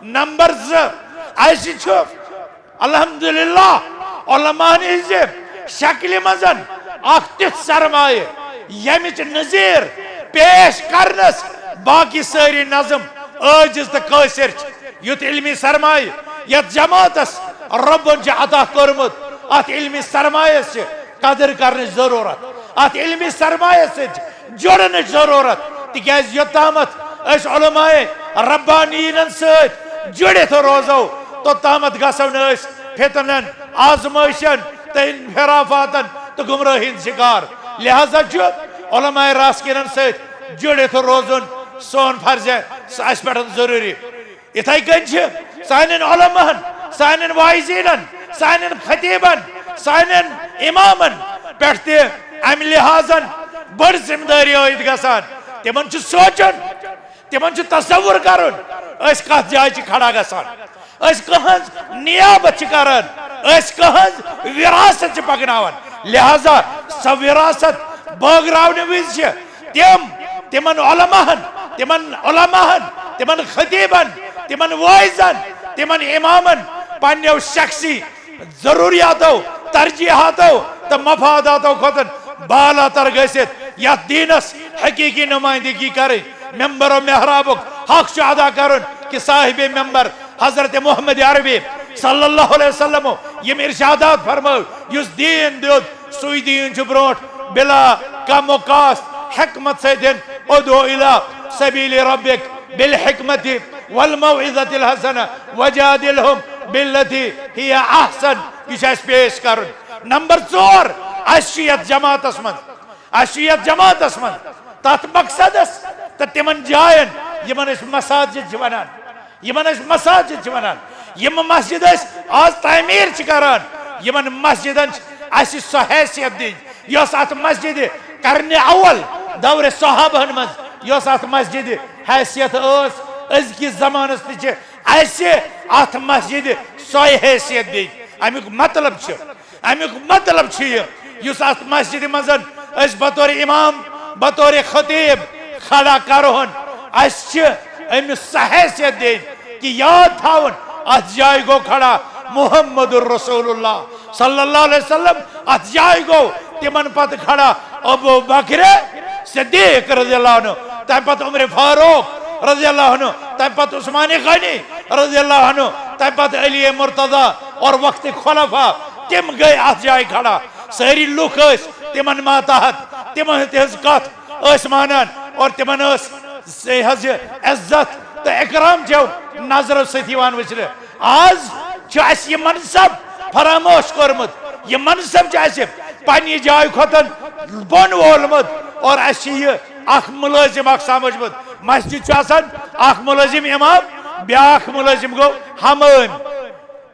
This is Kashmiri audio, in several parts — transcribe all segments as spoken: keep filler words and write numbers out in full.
نمبر زٕ، اسہِ چھُ الحمدللہ علماءن ہٕنٛزِ شکلہِ منٛز اکھ تیُتھ سرمایہِ، ییٚمِچ نظیر پیش کرنس باقی سٲری نظم عاجز تہٕ قٲصر چھِ۔ یُتھ علمی سرمایہِ یتھ جماعتس رۄبن چھُ عطا کوٚرمُت، اتھ علمی سرمایس چھِ قدر کرنٕچ ضرورت، اتھ علمی سرمایس سۭتۍ چھِ جُڑنٕچ ضرورت، تِکیازِ یوٚتامَتھ أسۍ علماء ربانیٖنَن سۭتۍ جُڑِتھ روزو، توٚتامَتھ گژھو نہٕ أسۍ فتنن، آزمٲیشن تہٕ انحرافاتن تہٕ گمراہی ہُنٛد شکار۔ لہذا چھُ علماء راسخیٖنَن سۭتۍ جُڑِتھ روزُن سون فرض، سُہ اَسہِ پٮ۪ٹھ ضروٗری۔ یِتھے کٔنۍ چھِ سانٮ۪ن علماہن، سانٮ۪ن واعظیٖنن، سانٮ۪ن خطیبن، سانٮ۪ن امامن پٮ۪ٹھ تہِ امہِ لحاظن بٔڑ ذمہٕ دٲری عٲید گژھان۔ تِمن چھُ سونٛچُن، تِمن چھُ تصور کرُن، أسۍ کتھ جایہِ چھِ کھڑا گژھان، أسۍ کٕہٕنٛز نیابت چھِ کران، أسۍ کٕہٕنٛز وراثت چھِ پکناوان۔ لہذا سۄ وراثت بٲگراونہٕ وِزِ چھِ تِم، تِمن علماہن، تِمن علماہن، تِمن خطیبن، تِمن واعظن، تِمن امامن پننیو شخصی ضروریاتو، ترجیحاتو تہٕ مفاداتو کھۄتہٕ بالاتر گٔژھِتھ یتھ دیٖنس حقیقی نمائندگی کرٕنۍ۔ ممبر و محرابُک حق چھُ ادا کرُن کہ صاحب ممبر حضرت محمد عربی صلی اللہ علیہ وسلم یِم ارشادات فرمٲو، یُس دیٖن دیُت، سُے دیٖن چھُ برونٛٹھ بلا کم و کاست حکمت سۭتۍ، ادعو الی سبیل ربک بالحکمت والموعظۃ الحسنہ وجادلہم بالتی ہی احسن۔ یہِ چھُ اَسہِ پیش کرُن۔ نمبر ژور، اَسہِ چھُ یَتھ جماعتس منٛز، اَسہِ چھُ یَتھ جماعتس منٛز تَتھ مقصدس تہٕ تِمن جاین یِمن أسۍ مساجد چھِ ونان، یِمن أسۍ مساجد چھِ ونان، یِم مسجد أسۍ آز تعمیٖر چھِ کران، یِمن مسجدن چھِ اَسہِ سۄ حیثیت دِنۍ یۄس اَتھ مسجدِ قرنِ اول دورِ صحابہن منٛز یۄس اَتھ مسجدِ حیثیت ٲس، أزکِس زمانس تہِ چھِ اَسہِ اَتھ مسجدِ سۄے حیثیت دِنۍ۔ اَمیُک مطلب چھُ، اَمیُک مطلب چھُ یہِ، یُس اَتھ مسجدِ منٛز أسۍ بطور امام، بطور خطیب کھڑا کرہون، اَسہِ چھِ أمِس سۄ حیثیت دِنۍ کہ یاد تھاوُن، اَتھ جایہِ گوٚو کھڑا محمد رسول اللہ صلی اللہ علیہ وسلم، اَتھ جایہِ گوٚو تِمن پتہٕ کھڑا ابو بکر صدیق رضی اللہ عنہ، تَمہِ پتہٕ عمر فاروق رضی اللہ عنہ، تَمہِ پتہٕ عثمان غنی رضی اللہ عنہ، تَمہِ پتہٕ علی مرتضی اور وقت خلفاء، تِم گٔے اَتھ جایہِ کھڑا۔ سٲری لُکھ ٲسۍ تِمن ماتحت، تِمن تِہنٛز کتھ ٲسۍ مانان اور تِمن ٲس حظ یہِ عزت تہٕ اکرام چیو نظرو سۭتۍ یِوان وٕچھنہٕ۔ آز چھُ اَسہِ یہِ منصب فراموش کوٚرمُت، یہِ منصب چھُ اَسہِ پننہِ جایہِ کھۄتن بۄن وولمُت اور اَسہِ چھِ یہِ اکھ مُلٲزِم اکھ سمجھمُت۔ مسجد چھُ آسان اکھ مُلٲزِم امام، بیٛاکھ مُلٲزِم گوٚو ہمٲمۍ۔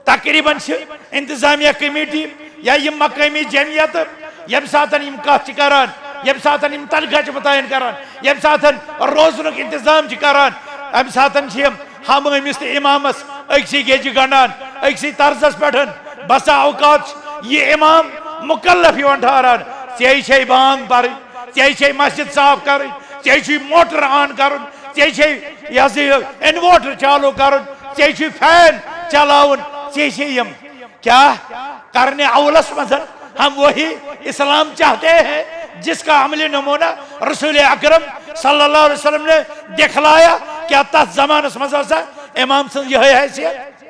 تقریباً چھِ انتظامیہ کمیٹی یا یِم مقٲمی جمعیتہٕ ییٚمہِ ساتَن یِم کَتھ چھِ کَران، ییٚمہِ ساتَن یِم تنخواہ چھِ مُتعین کَران، ییٚمہِ ساتَن روزنُک انتظام چھِ کَران، اَمہِ ساتَن چھِ یِم ہمٲمِس تہٕ اِمامَس أکسٕے گیٚجہِ گنٛڈان، أکسٕے طرزَس پٮ۪ٹھ۔ بسا اوقات چھِ یہِ اِمام مُکلف یِوان ٹھہران، ژےٚ چھے بانگ پَرٕنۍ، ژےٚ چھے مسجد صاف کَرٕنۍ، ژےٚ چھُے موٹر آن کَرُن، ژےٚ چھے یہِ ہسا یہِ انوٲٹر چالو کرُن، ژےٚ چھُے فین چلاوُن، ژےٚ چھے یِم کیٛاہ کرنہِ اولس منٛز۔ ہم وہی اسلام چاہتے ہیں جس کا عملی نمونہ رسول اکرم صلی اللہ علیہ وسلم نے دکھلایا۔ کیا تتھ زمانس منٛز ٲسا امام سٕنٛز یِہے حیثیت؟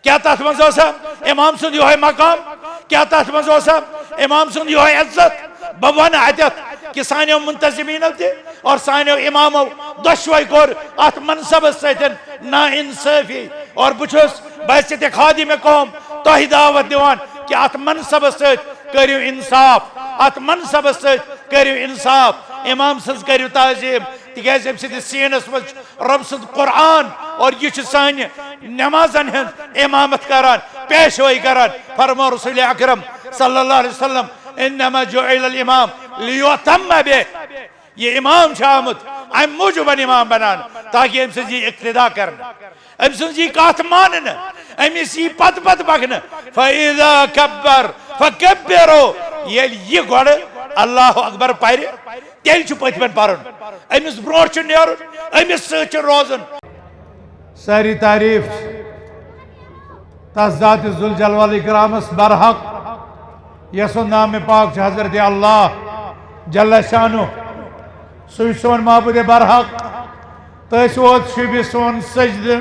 کیا تتھ منٛز اوسا امام سُنٛد یِہوے مقام؟ کیا تتھ منٛز اوسا امام سُنٛد یِہوے عزت؟ بہٕ ونہٕ اتٮ۪تھ کہِ سانیو منتظمیٖنو تہِ اور سانیو امامو دۄشوے کوٚر اتھ منصبس سۭتۍ نا انصٲفی۔ اور بہٕ چھُس بحیثیت خادم قوم تۄہہِ دعوت دِوان کہِ اتھ منصبس سۭتۍ کٔرِو انصاف، اتھ منصبس سۭتۍ کٔرِو انصاف، امام سٕنٛز کٔرِو تعظیم، تِکیازِ أمۍ سٕنٛدِس سیٖنس منٛز چھُ رۄب سُنٛد قرآن اور یہِ چھُ سانہِ نمازن ہٕنٛز امامت کران، پیشوٲیی کران۔ فرمو رسول اکرم صلی اللہ علیہ وسلم، "انما جعل الامام لیؤتم بہ"، یہِ امام چھُ آمُت امہِ موٗجوٗبن امام بناونہٕ تاکہِ أمۍ سٕنٛز یی اقتدا کرنہٕ، أمۍ سٕنٛز یی کتھ ماننہٕ، أمِس یی پتہٕ پتہٕ پکنہٕ۔ فاذا کبر فکبروا، ییٚلہِ یہِ گۄڈٕ اللہ اکبر پرِ، تیٚلہِ چھُ پٔتمٮ۪ن پرُن، أمِس برونٛٹھ چھُ نیرُن، أمِس سۭتۍ چھُ روزُن۔ ساری تعریف تس ذات ذوالجلال والاکرامس برحق، یسُنٛد نام پاک چھُ حضرت اللہ جل شانہ۔ سُے سون معبود برحق، تٔسۍ یوت شوٗبہِ سون سجدٕ،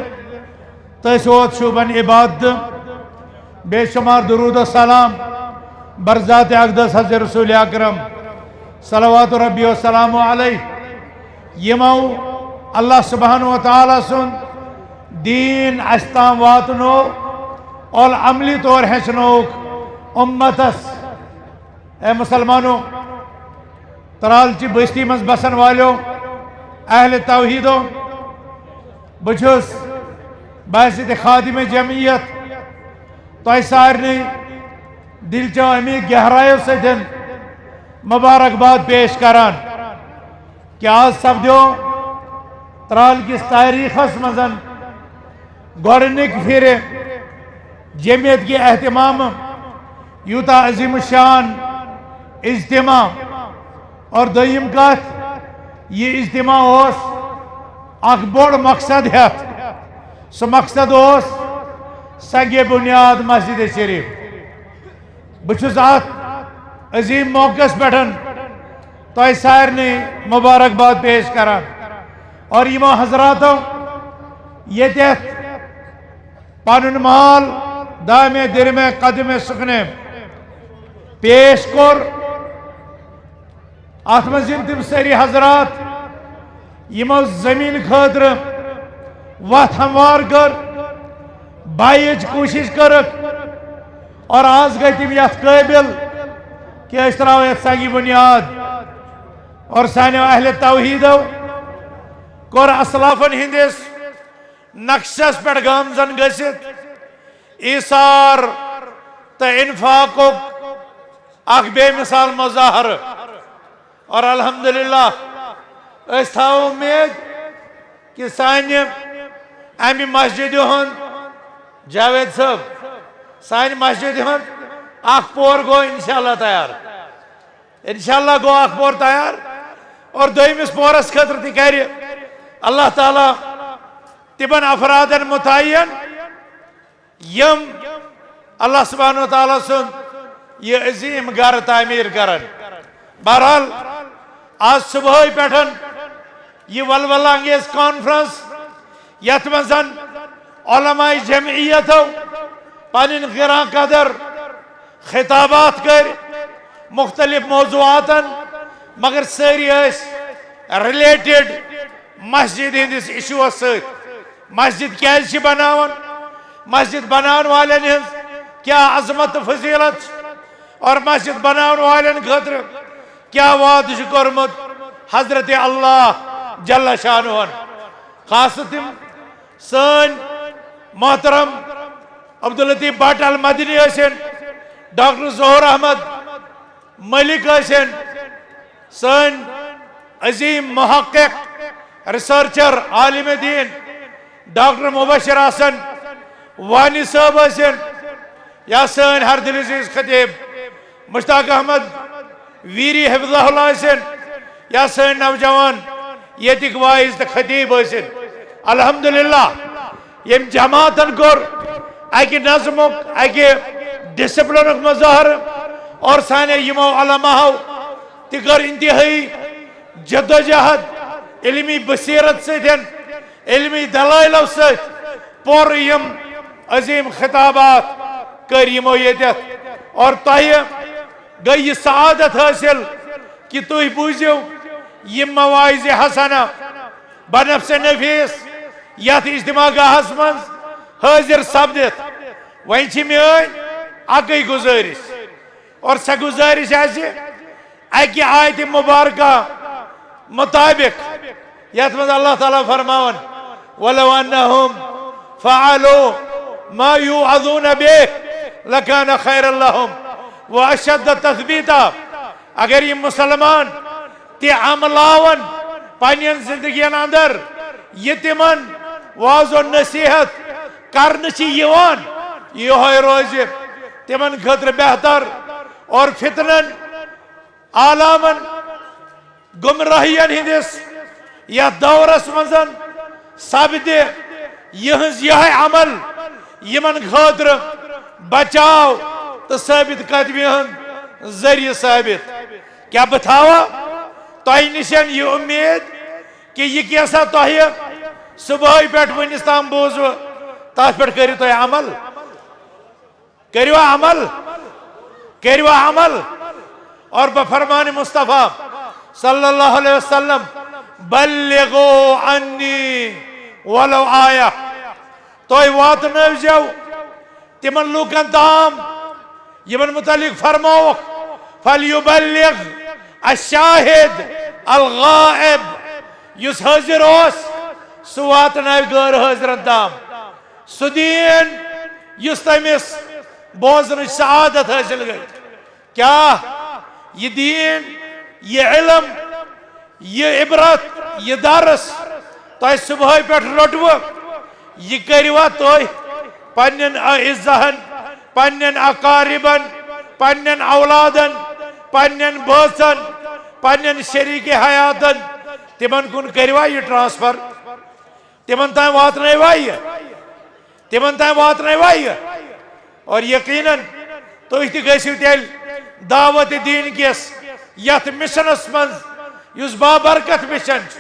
تٔسۍ یوت شوٗبن عبادت۔ بے شمار درود و سلام بر ذات اقدس حضرت رسول اکرم صلوات ربی و سلام علیہ، یمو اللہ سبحانہ و تعالیٰ سُنٛد دین اسہِ تام واتنو اور عملی طور ہیٚچھنووُکھ امتس۔ اے مسلمانو، ترال چہِ بستی منٛز بسن والیو، اہل توحیدو، بہٕ چھُس بحیثیت خادم جمعیت تۄہہِ سارنٕے دِل چو امی گہرایو سۭتۍ مبارکباد پیش کران کہ آز سپدیو ترال کِس تٲریٖخس منٛز گۄڈٕنِکۍ پھِرِ جمعیت کہِ اہتمام یوٗتاہ عظیم الشان اجتماع۔ اور دوٚیِم کتھ، یہِ اجتماع اوس اکھ بوٚڑ مقصد ہٮ۪تھ۔ سُہ مقصد اوس سنگ بنیاد مسجد شریف۔ بہٕ چھُس اتھ عظیم موقعس پٮ۪ٹھ تۄہہِ سارنٕے مبارکباد پیش کران۔ اور یِمو حضراتو ییٚتٮ۪تھ پنُن مال دامے درمے قدمے سُکنے پیش کوٚر، اتھ منٛز یِم تِم سٲری حضرات یِمو زٔمیٖن خٲطرٕ وتھ ہموار کٔر، بایِچ کوٗشِش کٔرٕکھ، اور آز گٔے تِم یتھ قٲبِل کہ أسۍ ترٛاوو یتھ سنگِ بُنیاد۔ اور سانیو اہل توحیٖدو کوٚر اسلافن ہٕنٛدِس نقشس پٮ۪ٹھ گامزن گٔژھِتھ ایثار تہٕ انفاقُک اکھ بے مثال مظاہرٕ۔ اور الحمدللہ، أسۍ تھاوو اُمید کہ سانہِ امہِ مسجدِ ہُنٛد، جاوید صٲب، سانہِ مسجدِ ہُنٛد اکھ پور گوٚو انشاءاللہ تیار۔ انشاءاللہ گوٚو اکھ پور تیار، اور دوٚیمِس پورس خٲطرٕ تہِ کرِ اللہ تعالیٰ تِمن افرادن متعین، یم اللہ سبحانہ و تعالیٰ سُنٛد یہِ عظیم گھر تعمیٖر کرن۔ بہرحال، آز صبحٲے پٮ۪ٹھ یہِ ولولہ انگیز کانفرنس، یتھ منٛز علماء جمعیتو پنٕنۍ گران قدر خطابات کٔرۍ مختلف موضوعاتن، مگر سٲری ٲسۍ related مسجد ہٕنٛدِس ایشوس سۭتۍ۔ مسجد کیازِ چھِ بناوان؟ مسجد بناون والٮ۪ن ہٕنٛز کیٛاہ عظمت تہٕ فضیلت چھِ؟ اور مسجد بناون والٮ۪ن خٲطرٕ کیٛاہ وعدٕ چھُ کوٚرمُت حضرت اللہ جل شانہن؟ خاص تِم سٲنۍ محترم عبداللطیف بٹ المدنی ٲسِن، ڈاکٹر ظہور احمد ملک ٲسِن، سٲنۍ عظیم محقق، ریسرچر، عالم دین ڈاکٹر مبشر حسن وانی صٲب ٲسِن، یا سٲنۍ ہر دل عزیز خطیب مشتاق احمد ویری حفظہ اللہ ٲسِن، یا سٲنۍ نوجوان ییٚتِکۍ واعظ تہٕ خطیب ٲسِن۔ الحمدللہ، ییٚمۍ جماعتن کوٚر اکہِ نظمُک، اکہِ ڈسپلنُک مظاہرٕ، اور سانیو یِمو علماہو تہِ کٔر انتہٲئی جدوجہد، علمی بصیرت سۭتۍ، علمی دلائلو سۭتۍ پوٚر یِم عظیم خطابات، کٔرۍ یِمو ییٚتٮ۪تھ۔ اور تۄہہِ گٔے یہِ سعادت حٲصِل کہِ تُہۍ بوٗزِو یِم مواعظ حسنہ بنفس نفیس یتھ اجتماع گاہس منٛز حٲضِر سپدِتھ۔ وۄنۍ چھِ میٲنۍ اکٕے گُزٲرِش، اور سۄ گُزٲرِش آسہِ اکہِ آیتِ مبارکہ مطابق، یتھ منٛز اللہ تعالیٰ فرماوان، "ولو انہم فعلوا ما یوعظون بہ لکان خیرا لہم واشد تثبیتا"۔ اگر یِم مسلمان تہِ عملاون پننٮ۪ن زندگین اندر یہِ تِمن واعظ و نصیحت کرنہٕ چھِ یِوان، یِہوٚے روزِ تِمن خٲطرٕ بہتر۔ اور فتنن، آلامن، گمراہین ہٕنٛدِس یتھ دورس منٛز سپدِ یِہٕنٛز یِہوٚے عمل یِمن خٲطرٕ بچاو تہٕ ثٲبت قدمی ہُنٛد ذٔریعہٕ ثٲبت۔ کیٛاہ بہٕ تھاوٕ تۄہہِ نِش یہِ اُمید کہِ یہِ کینٛژھا تۄہہِ صُبحٲے پٮ۪ٹھ وٕنِس تام بوٗزوٕ، تَتھ پٮ۪ٹھ کٔرِو تُہۍ عمل؟ کٔرِو عمل، کٔرِو عمل۔ اور بفرمان مصطفیٰ صلی اللہ علیہ وسلم، بلغوا عنی ولو آیہ، تُہۍ واتنٲوزیو تِمن لوٗکن تام یِمن متعلق فرمووُکھ، فلیبلغ الشاہد الغائب، یُس حٲضِر اوس سُہ واتناوِ غٲر حٲضِرن تام سُہ دیٖن یُس تٔمِس بوزنٕچ سعادت حٲصِل گٔے۔ کیٛاہ یہِ دیٖن، یہِ علم، یہِ عبرت، یہِ درس تۄہہِ صُبحٲے پٮ۪ٹھ روٚٹوٕ، یہِ کٔرِوا تُہۍ پننٮ۪ن اعزہن، پننٮ۪ن اقاربن، پننٮ۪ن اولادن، پننٮ۪ن بٲژن، پننٮ۪ن شریک حیاتن، تِمن کُن کٔرِوا یہِ ٹرانسفر؟ تِمن تام واتنٲیوا یہِ؟ تِمن تام واتنٲیوا یہِ؟ اور یقیناً تُہۍ تہِ گٔژھِو تیٚلہِ دعوت دین کِس یتھ مشنس منٛز، یُس بابرکت مشن چھُ،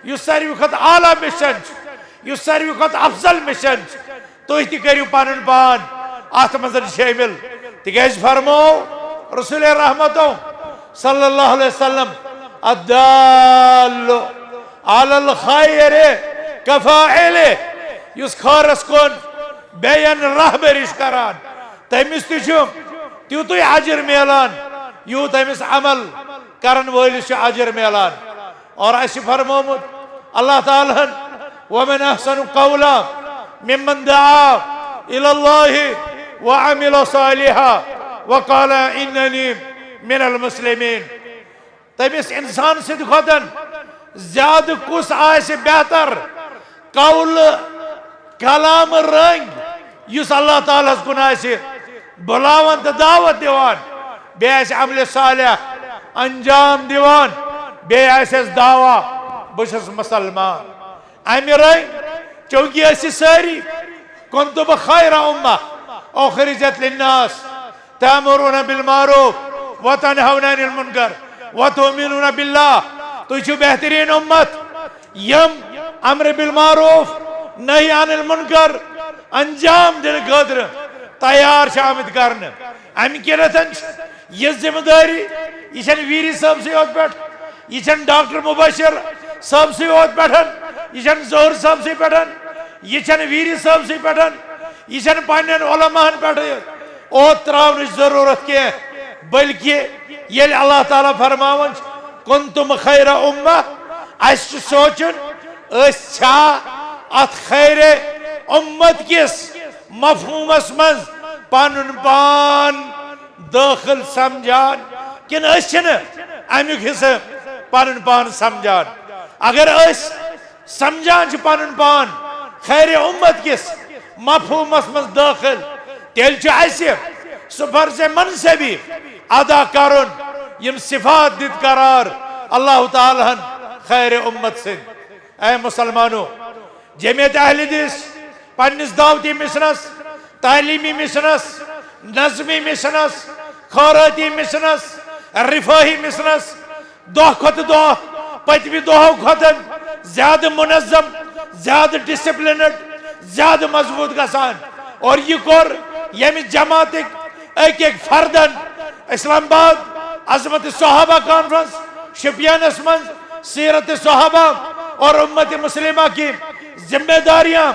یُس ساروی کھۄتہٕ اعلیٰ مشن چھُ، یُس ساروی کھۄتہٕ افضل مشن چھُ۔ تُہۍ تہِ کٔرِو پنُن پان اتھ منٛز شٲمِل، تِکیازِ فرموو رسول رحمتو صلی اللہ علیہ وسلم، الدال علی الخیر کفاعلہ، یُس خٲرس کُن بیٚین رہبری چھُ کران، تٔمِس تہِ چھُ تیُتُے اجر میلان، یوٗت أمِس عمل کرن وٲلِس چھُ اجر میلان۔ اور اَسہِ چھُ فرمومُت اللہ تعالیٰ ہن، ومن احسن قولا ممن دعا الی اللہ وعمل صالحا وقال اننی من المسلمین۔ تٔمِس انسان سٕنٛدِ کھۄتہٕ زیادٕ کُس آسہِ بہتر قول کلام رنگ، یُس اللہ تعالیٰ ہس کُن آسہِ بُلاوان تہٕ دعوت دِوان، بیٚیہِ آسہِ عملِ صالح انجام دِوان، بیٚیہِ آسہِ اَسہِ دعویٰ، بہٕ چھُس مُسلمان۔ امہِ رنگ چونکہ أسۍ چھِ سٲری، کنتم خیر امہ اخرجت للناس تأمرون بالمعروف وتنهون عن المنکر وتؤمنون باللہ۔ تُہۍ چھِو بہتریٖن اُمت، یِم امر بالمعروف، نہی عن المنکر انجام دِنہٕ خٲطرٕ تیار چھِ آمٕتۍ کرنہٕ۔ امہِ کِنتھ چھِ یہِ ذمہ دٲری، یہِ چھَنہٕ ویری صٲبسٕے یوت پٮ۪ٹھ، یہِ چھَنہٕ ڈاکٹر مبشر صٲبسٕے یوت پٮ۪ٹھ، یہِ چھَنہٕ ظہور صٲبسٕے پٮ۪ٹھ، یہِ چھَنہٕ ویری صٲبسٕے پٮ۪ٹھ، یہِ چھَنہٕ پننٮ۪ن علماہن پٮ۪ٹھ اوت تراونٕچ ضروٗرت کینٛہہ، بلکہ ییٚلہِ اللہ تعالیٰ فرماوان چھُ، کنتم خیر امہ، اَسہِ چھُ سونٛچُن، أسۍ چھا اتھ خیر امت کِس مفہومس منٛز پنُن پان دٲخل سمجھان، کِنہٕ أسۍ چھِنہٕ امیُک حصہٕ پنُن پان سمجھان؟ اگر أسۍ سمجھان چھِ پنُن پان خیر امت کِس مفہومس منٛز دٲخل، تیٚلہِ چھُ اَسہِ سُہ فرض منصبی ادا کرُن، یِم صفات دِتھ قرار اللہ تعالیٰ ہن خیر امت سٕنٛدۍ۔ اے مسلمانو، جمعیت اہل حدیث پننِس دعوتی مشنس، تعلیمی مشنس، نظمی مشنس، خیراتی مشنس، رفاہی مشنس دۄہ کھۄتہٕ دۄہ پٔتمہِ دۄہو کھۄتہٕ زیادٕ منظم، زیادٕ ڈسپلنڈ، زیادٕ مضبوط گژھان۔ اور یہِ کوٚر ییٚمہِ جماعتٕکۍ أکۍ أکۍ فردن، اسلام آباد عظمت صحابہ کانفرنس شپینس منٛز سیرت صحابہ اور امت مسلمہ کی ذمہ داریاں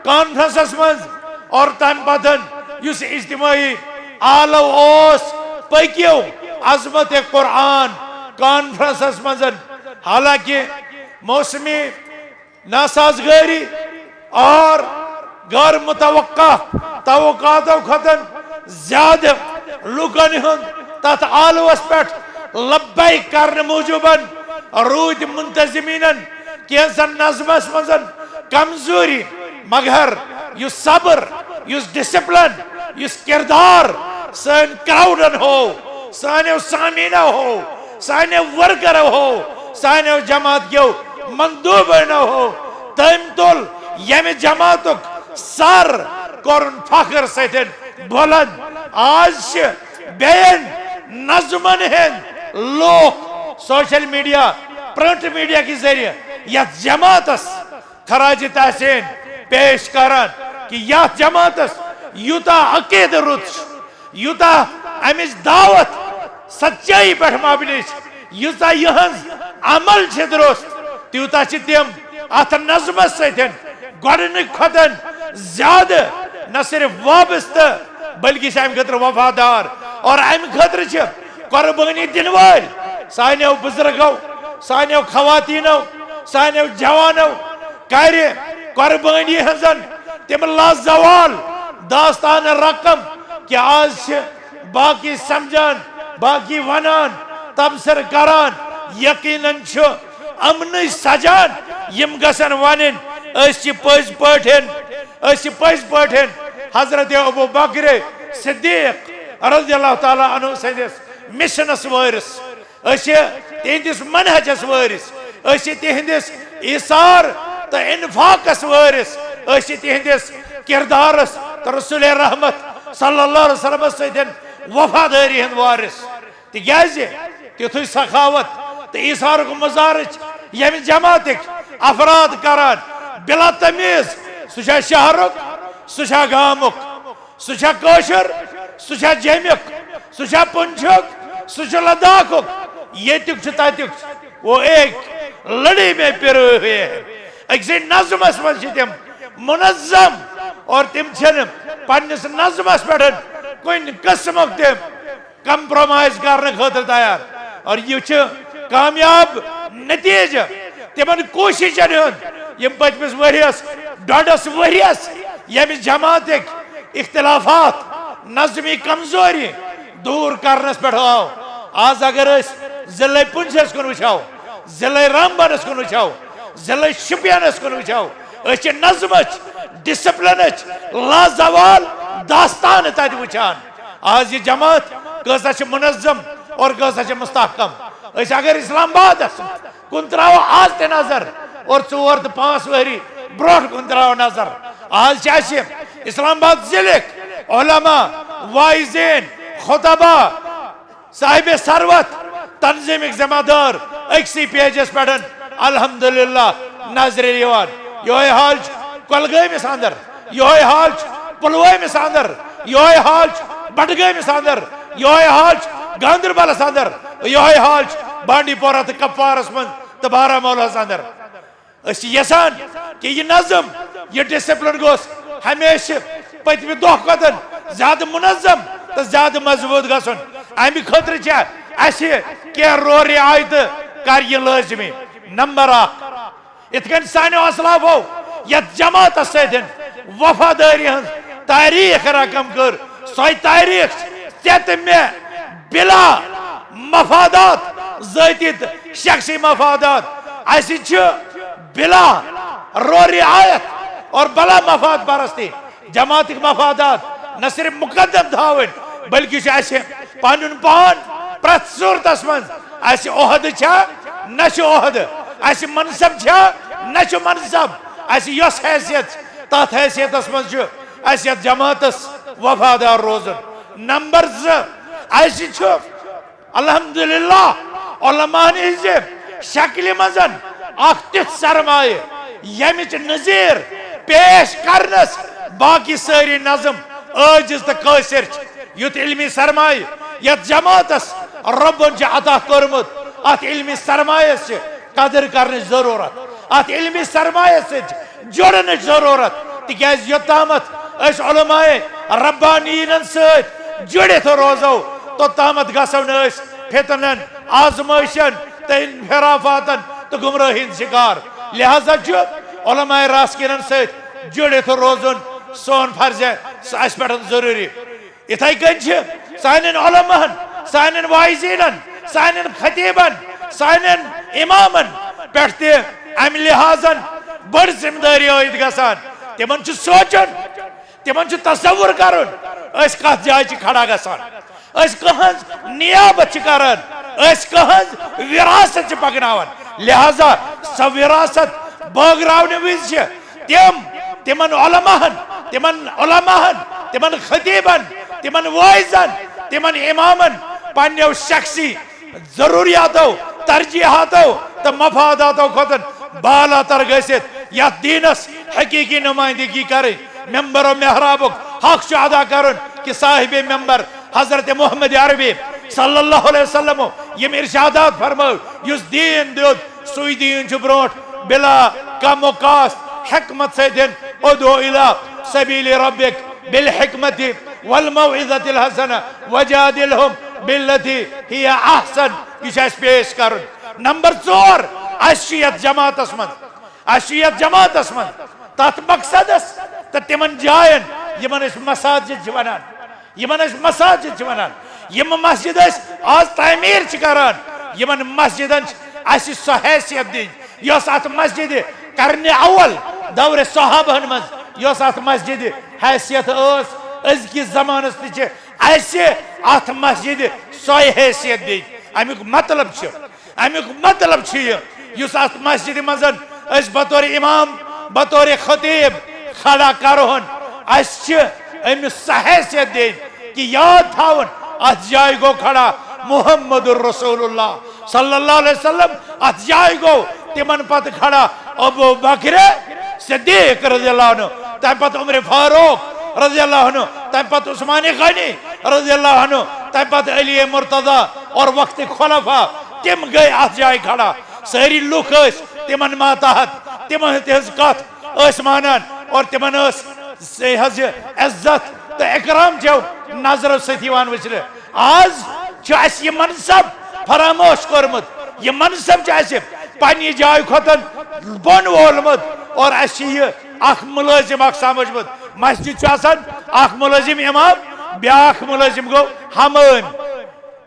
کانفرنسس منٛز اور تمہِ پتہٕ یُس اجتماعی آلو اوس، پٔکِو عظمت قرآن کانفرنسس منٛز۔ حالانکہ موسمی ناسازگاری اور غیر متوقع توقعاتو کھۄتہٕ زیادٕ لوٗکن ہُنٛد تتھ آلوس پٮ۪ٹھ لبیک کرنہٕ موٗجوٗبن روٗدۍ منتظمیٖنن کینٛژن نظمس منٛز کمزوری، مگر یُس صبر، یُس ڈسپلن، یُس کردار سٲنۍ کراوڈن ہو، سانیو سامعیٖنو ہو، سانیو ورکرو ہو، سانیو جماعت کیو مندوبینو ہو، تٔمۍ تُل ییٚمہِ جماعتُک سر کوٚرُن فخر سۭتۍ بُلند۔ آز چھِ بیٚین نظمن ہٕنٛدۍ لوٗکھ سوشل میڈیا، پرنٹ میڈیا کہِ ذٔریعہٕ یتھ جماعتس خراج تحسین پیش کران کہِ یتھ جماعتس یوٗتاہ عقیدٕ رُت چھُ، یوٗتاہ امِچ دعوت سچٲیی پٮ۪ٹھ مبنی چھِ، ییٖژاہ یِہنٛز عمل چھِ درست، تیوٗتاہ چھِ تِم اتھ نظمس سۭتۍ گۄڈٕنِکۍ کھۄتہٕ زیادٕ نہ صرف وابستہٕ، بلکہِ چھِ امہِ خٲطرٕ وفادار اور امہِ خٲطرٕ چھِ قربٲنی دِنہٕ وٲلۍ سانیو بُزرگو، سانیو خواتیٖنو، سانیو جوانو کرِ قربٲنی ہٕنٛزن تِم لازوال داستان رقم کہِ آز چھِ باقی سمجھان، باقی ونان، تبصرٕ کران۔ یقیناً چھُ امنٕے سجان، یِم گژھن ونٕنۍ، أسۍ چھِ پٔزۍ پٲٹھۍ، أسۍ چھِ پٔزۍ پٲٹھۍ حضرت ابو بکر صدیق رضی اللہ تعالیٰ عنہ سٕنٛدِس مشنس وٲرِث۔ أسۍ چھِ تِہنٛدِس منہجس وٲرِث، أسۍ چھِ تِہنٛدِس ایثار تہٕ انفاقس وٲرِث، أسۍ چھِ تِہنٛدِس کردارس تہٕ رسول رحمت صلی اللہ علیہ وسلمس سۭتۍ وفادٲری ہٕنٛدۍ وٲرِث۔ تِکیازِ تیُتھُے سخاوت تہٕ ایثارُک مظاہرٕ چھِ ییٚمہِ جماعتٕکۍ افراد کران، بلا تمیز، سُہ چھا شہرُک، سُہ چھا گامُک، سُہ چھا کٲشُر، سُہ چھا جیٚمیُک، سُہ چھا پُنچُک، سُہ چھُ لداخُک، ییٚتیُک چھُ تَتیُک چھُ۔ وہ ایک لڑی میں پھرے ہوئے ہیں۔ أکسٕے نظمس منٛز چھِ تِم منظم اور تِم چھِنہٕ پننِس نظمس پٮ۪ٹھ کُنہِ قٕسمُک تہِ کمپرومائز کرنہٕ خٲطرٕ تیار۔ اور یہِ چھُ کامیاب نتیجہٕ تِمن کوٗششن ہُنٛد، یِم پٔتمِس ؤریس، ڈۄڈس ؤریس، ییٚمہِ جماعتٕکۍ اختلافات، نظمی کمزوری دور کرنس پٮ۪ٹھ آو۔ آز اگر أسۍ ضلعے پُنچس کُن وٕچھو، ضلعے رامبنس کُن وٕچھو، ضلعے شُپینس کُن وٕچھو، أسۍ چھِ نظمٕچ، ڈسپلنٕچ لازوال داستان تتہِ وٕچھان۔ آز یہِ جماعت کۭژاہ چھِ منظم اور کۭژاہ چھِ مستحکم۔ أسۍ اگر اسلام آبادس کُن تراوو آز تہِ نظر اور ژور تہٕ پانٛژھ ؤری برونٛٹھ کُن تراوو نظر، آز چھِ اسہِ اسلام آباد ضلعٕکۍ علماء، واعظین، خطبا، صاحب ثروت، تنظیمٕکۍ ذمہ دار أکسٕے پیجس پٮ۪ٹھ الحمدللہ نظرِ یِوان۔ یِہوٚے حال چھُ کۄلگٲمِس اندر، یِہوٚے حال چھُ پُلوٲمِس اندر، یِہوٚے حال چھُ بڈگٲمِس اندر، یِہوٚے حال چھُ گاندربلس اندر، یِہوٚے حال چھُ بانڈی پورہ تہٕ کپوارس منٛز تہٕ بارہمولہس اندر۔ أسۍ چھِ یژھان کہِ یہِ نظم، یہِ ڈسپلن گوٚژھ ہمیشہِ پٔتمہِ دۄہ کھۄتہٕ زیادٕ منظم تہٕ زیادٕ مضبوٗط گژھُن۔ امہِ خٲطرٕ چھِ اسہِ کینٛہہ رورِ آیتہٕ کرنہِ لٲزمی۔ نمبر اکھ، یِتھ کٔنۍ سانیو اسلافو یتھ جماعتس سۭتۍ وفادٲری ہٕنٛز تاریخ رقم کٔر، سۄے تاریخ چھِ ژےٚ تہٕ مےٚ بلا مفادات، ذٲتی تہٕ شخصی مفادات۔ اسہِ چھِ بلا رورِ آیت اور بلا مفاد پرستی جماعتٕکۍ مفادات نہ صرف مقدم تھاوٕنۍ، بلکہِ چھُ اسہِ پنُن پان پرٛٮ۪تھ صوٗرتس منٛز، اسہِ عہدٕ چھا نہ چھُ عہدٕ، اسہِ منصب چھا نہ چھُ منصب، اسہِ یۄس حیثیت چھِ، تتھ حیثیتس منٛز چھُ اسہِ یتھ جماعتس وفادار روزُن۔ نمبر زٕ، اسہِ چھُ الحمدللہ علماء ہٕنٛزِ شکلہِ منٛز اکھ تیُتھ سرمایہ، ییٚمِچ نظیر پیش کرنس باقی سٲری نظم عاجز تہٕ قٲصر چھِ۔ یُتھ علمی سرمایہ یتھ جماعتس رۄبن چھُ عطا کوٚرمُت، اتھ علمی سرمایس چھِ قدر کرنٕچ ضرورت، اتھ علمی سرمایس سۭتۍ چھِ جُڑنٕچ ضرورت، تِکیازِ یوٚتامتھ أسۍ علماء ربانیٖنن سۭتۍ جُڑِتھ روزو، توٚتامتھ گژھو نہٕ أسۍ فتنن، آزمٲیشن تہٕ انحرافاتن تہٕ گمراہی ہُنٛد شکار۔ لہذا چھُ علماء راسخیٖنن سۭتۍ جُڑِتھ روزُن سون فرض، سُہ اسہِ پٮ۪ٹھ ضروٗری۔ یِتھے کٔنۍ چھِ سانٮ۪ن علماہن، سانٮ۪ن واعظیٖنن، سانٮ۪ن خطیبن، سانٮ۪ن امامن پٮ۪ٹھ تہِ امہِ لحاظن بٔڑ ذمہٕ دٲری عٲید گژھان۔ تِمن چھُ سونٛچُن، تِمن چھُ تصور کرُن، أسۍ کتھ جایہِ چھِ کھڑا گژھان، أسۍ کٕہٕنٛز نیابت چھِ کران، أسۍ کٕہٕنٛز وراثت چھِ پکناوان۔ لہذا سۄ وراثت بٲگراونہٕ وِزِ چھِ تِم تِمن علماہن، تِمن علماہن، تِمن خطیبن، تِمن واعظن، تِمن امامن پننیو شخصی ضروریاتو، ترجیحاتو تہٕ مفاداتو کھۄتہٕ بالاتر گٔژھِتھ یتھ دینس حقیقی نمائندگی کرٕنۍ، ممبر و محرابُک حق چھُ ادا کرُن کہ صاحب ممبر حضرت محمد عربی صلی اللہ علیہ وسلم یِم ارشادات فرمٲو، یُس دین دیُت، سُے دین چھُ برونٹھ بلا کم و کاست حکمت سۭتۍ، ادعو الی سبیل ربک بالحکمت والموعظۃ الحسنہ وجادلہم بالتی ہی احسن۔ یہِ چھُ اَسہِ پیش کرُن۔ نمبر ژور، اَسہِ چھُ یتھ جماعتس منٛز، اَسہِ چھُ یتھ جماعتس منٛز تتھ مقصدس تہٕ تِمن جاین یِمن أسۍ مساجد چھِ ونان، یِمن أسۍ مساجد چھِ ونان، یِم مسجد أسۍ آز تعمیٖر چھِ کران، یِمن مسجدن چھِ اَسہِ سۄ حیثیت دِنۍ، یۄس اَتھ مسجدِ قرنِ اول دورِ صحابہن منٛز یۄس اَتھ مسجدِ حیثیت ٲس، أزکِس زمانس تہِ چھِ اَسہِ اَتھ مسجدِ سۄے حیثیت دِنۍ۔ اَمیُک مطلب چھُ، امیُک مطلب چھُ یہِ، یُس اتھ مسجدِ منٛز أسۍ بطور امام، بطور خطیب کھڑا کرہون، اسہِ چھِ أمِس سۄ حیثیت دِنۍ کہ یاد تھاوُن، اتھ جایہِ گوٚو کھڑا محمد رسول اللہ صلی اللہ علیہ وسلم، اتھ جایہِ گوٚو تِمن پتہٕ کھڑا ابو بکر صدیق رضی اللہ عنہ، تمہِ پتہٕ عمر فاروق رضی اللہ عنہ، تمہِ پتہٕ عثمان غنی رضی اللہ عنہ، تمہِ پتہٕ علی مرتضی اور وقت خلفاء، تِم گٔے اتھ جایہِ کھڑا۔ سٲری لُکھ ٲسۍ تِمن ماتحت، تِمن تِہنٛز کتھ ٲسۍ مانان اور تِمن ٲس سہ حظ یہِ عزت تہٕ اکرام چیو نظرو سۭتۍ یِوان وٕچھنہٕ۔ آز چھُ اسہِ یہِ منصب فراموش کوٚرمُت، یہِ منصب چھُ اسہِ پننہِ جایہِ کھۄتن بۄن وولمُت اور اسہِ چھُ یہِ اکھ مُلٲزِم اکھ سمجھمُت۔ مسجد چھُ آسان اکھ مُلٲزِم امام، بیٛاکھ مُلٲزِم گوٚو ہمٲمۍ۔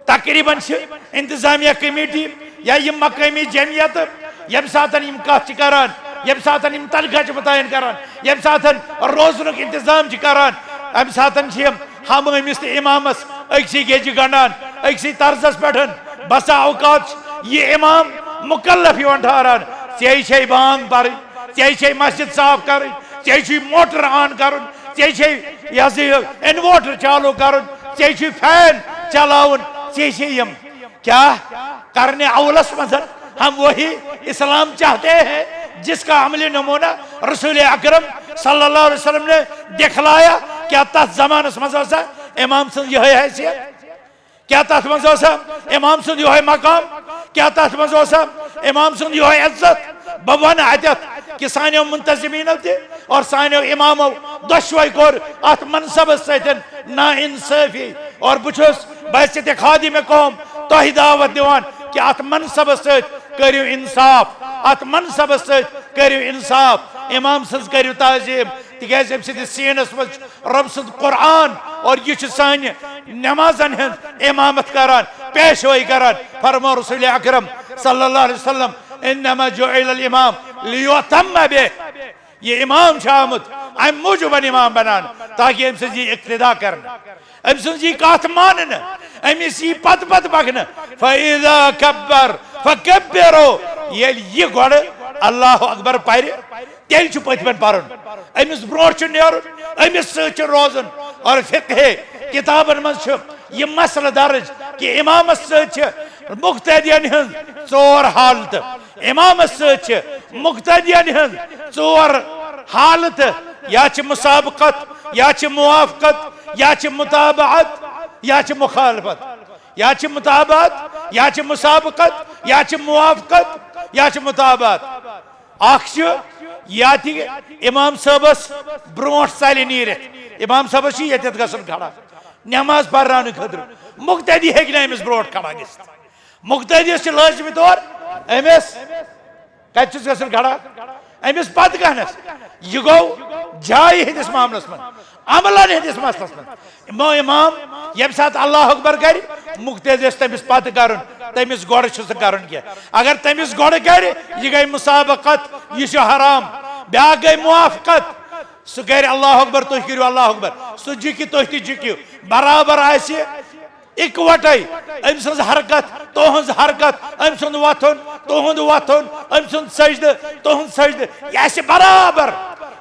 تقریباً چھِ انتظامیہ کمیٹی یا یِم مقٲمی جمعیتہٕ ییٚمہِ ساتَن یِم کَتھ چھِ کَران، ییٚمہِ ساتَن یِم تنخواہ چھِ مُتعین کَران، ییٚمہِ ساتَن روزنُک انتظام چھِ کَران، اَمہِ ساتَن چھِ یِم ہمٲمِس تہٕ اِمامَس أکسٕے گیٚجہِ گنٛڈان، أکسٕے طرزَس پٮ۪ٹھ۔ بسا اوقات چھِ یہِ اِمام مُکلف یِوان ٹھہران، ژےٚ چھے بانگ پَرٕنۍ، ژےٚ چھے مسجد صاف کَرٕنۍ، ژےٚ چھُے موٹر آن کَرُن، ژےٚ چھے یہِ ہسا یہِ انوٲٹر چالو کرُن، ژےٚ چھُے فین چلاوُن، ژےٚ چھے یِم کیٛاہ کرنہِ اولس منٛز؟ ہم وہی اسلام چاہتے ہیں جس کا عملی نمونہ رسول اکرم صلی اللہ علیہ وسلم نے دکھلایا۔ کیا تتھ زمانس منٛز ٲسا امام سٕنٛز یِہے حیثیت؟ کیا تتھ منٛز اوسا امام سُنٛد یِہوے مقام؟ کیا تتھ منٛز اوسا امام سُنٛد یِہوے عزت؟ بہٕ ونہٕ اتٮ۪تھ کہِ سانیو منتظمیٖنو تہِ اور سانیو امامو دۄشوے کوٚر اتھ منصبس سۭتۍ نا انصٲفی۔ اور بہٕ چھُس بحیثیت خادم قوم تۄہہِ دعوت دِوان کہِ اتھ منصبس سۭتۍ کٔرِو انصاف، اتھ منصبس سۭتۍ کٔرِو انصاف، امام سٕنٛز کٔرِو تعظیم، تِکیازِ أمۍ سٕنٛدِس سیٖنس منٛز چھُ رۄب سُنٛد قرآن اور یہِ چھُ سانہِ نمازن ہٕنٛز امامت کران، پیشوٲیی کران۔ فرمو رسول اکرم صلی اللہ علیہ وسلم، "انما جعل الامام لیؤتم به"، یہِ امام چھُ آمُت امہِ موٗجوٗبن امام بناونہٕ تاکہِ أمۍ سٕنٛز یی اقتدا کرنہٕ، أمۍ سٕنٛز یی کتھ ماننہٕ، أمِس یی پتہٕ پتہٕ پکنہٕ۔ فاذا کبر فکبروا، ییٚلہِ یہِ گۄڈٕ اللہ اکبر پرِ، تیٚلہِ چھُ پٔتمٮ۪ن پرُن، أمِس برونٛٹھ چھُ نیرُن، أمِس سۭتۍ چھُ روزُن۔ اور فقہ کتابن منٛز چھُ یہِ مسلہٕ درج کہِ امامس سۭتۍ چھِ مقتدین ہٕنٛز ژور حالتہٕ، امامس سۭتۍ چھِ مقتدین ہٕنٛز ژور حالتہٕ، یا چھِ مسابقت، یا چھِ موافقت، یا چھِ متابعت، یا چھِ مخالفت، یا چھِ متابعت، یا چھِ مسابقت، یا چھِ موافقت، یا چھِ متابعت۔ اکھ چھُ یا تہِ امام صٲبس برونٛٹھ ژلہِ نیٖرِتھ، امام صٲبس چھُ ییٚتٮ۪تھ گژھُن کھڑا نماز پرناونہٕ خٲطرٕ، مقتدی ہیٚکہِ نہٕ أمِس برونٛٹھ کھڑا گٔژھِتھ۔ مقتدیس چھُ لٲزمی طور أمِس کتہِ چھُس گژھُن کھڑا؟ أمِس پتہٕ کنس۔ یہِ گوٚو جایہِ ہٕنٛدِس معاملس منٛز، عملن ہٕنٛدِس مسلس منٛز۔ یِمو امام ییٚمہِ ساتہٕ اللہ اکبر کرِ، مقتدی آسہِ تٔمِس پتہٕ کرُن، تٔمِس گۄڈٕ چھُ سُہ کرُن کینٛہہ۔ اگر تٔمِس گۄڈٕ کرِ، یہِ گٔے مسابقت، یہِ چھُ حرام۔ بیٛاکھ گٔے موافقت، سُہ کرِ اللہ اکبر، تُہۍ کٔرِو اللہ اکبر، سُہ جُکہِ، تُہۍ تہِ جُکِو، برابر آسہِ اِکوٹے أمۍ سٕنٛز حرکت، تُہٕنٛز حرکت، أمۍ سُنٛد وۄتھُن، تُہُنٛد وۄتھُن، أمۍ سُنٛد سجدٕ، تُہُنٛد سجدٕ، یہِ آسہِ برابر۔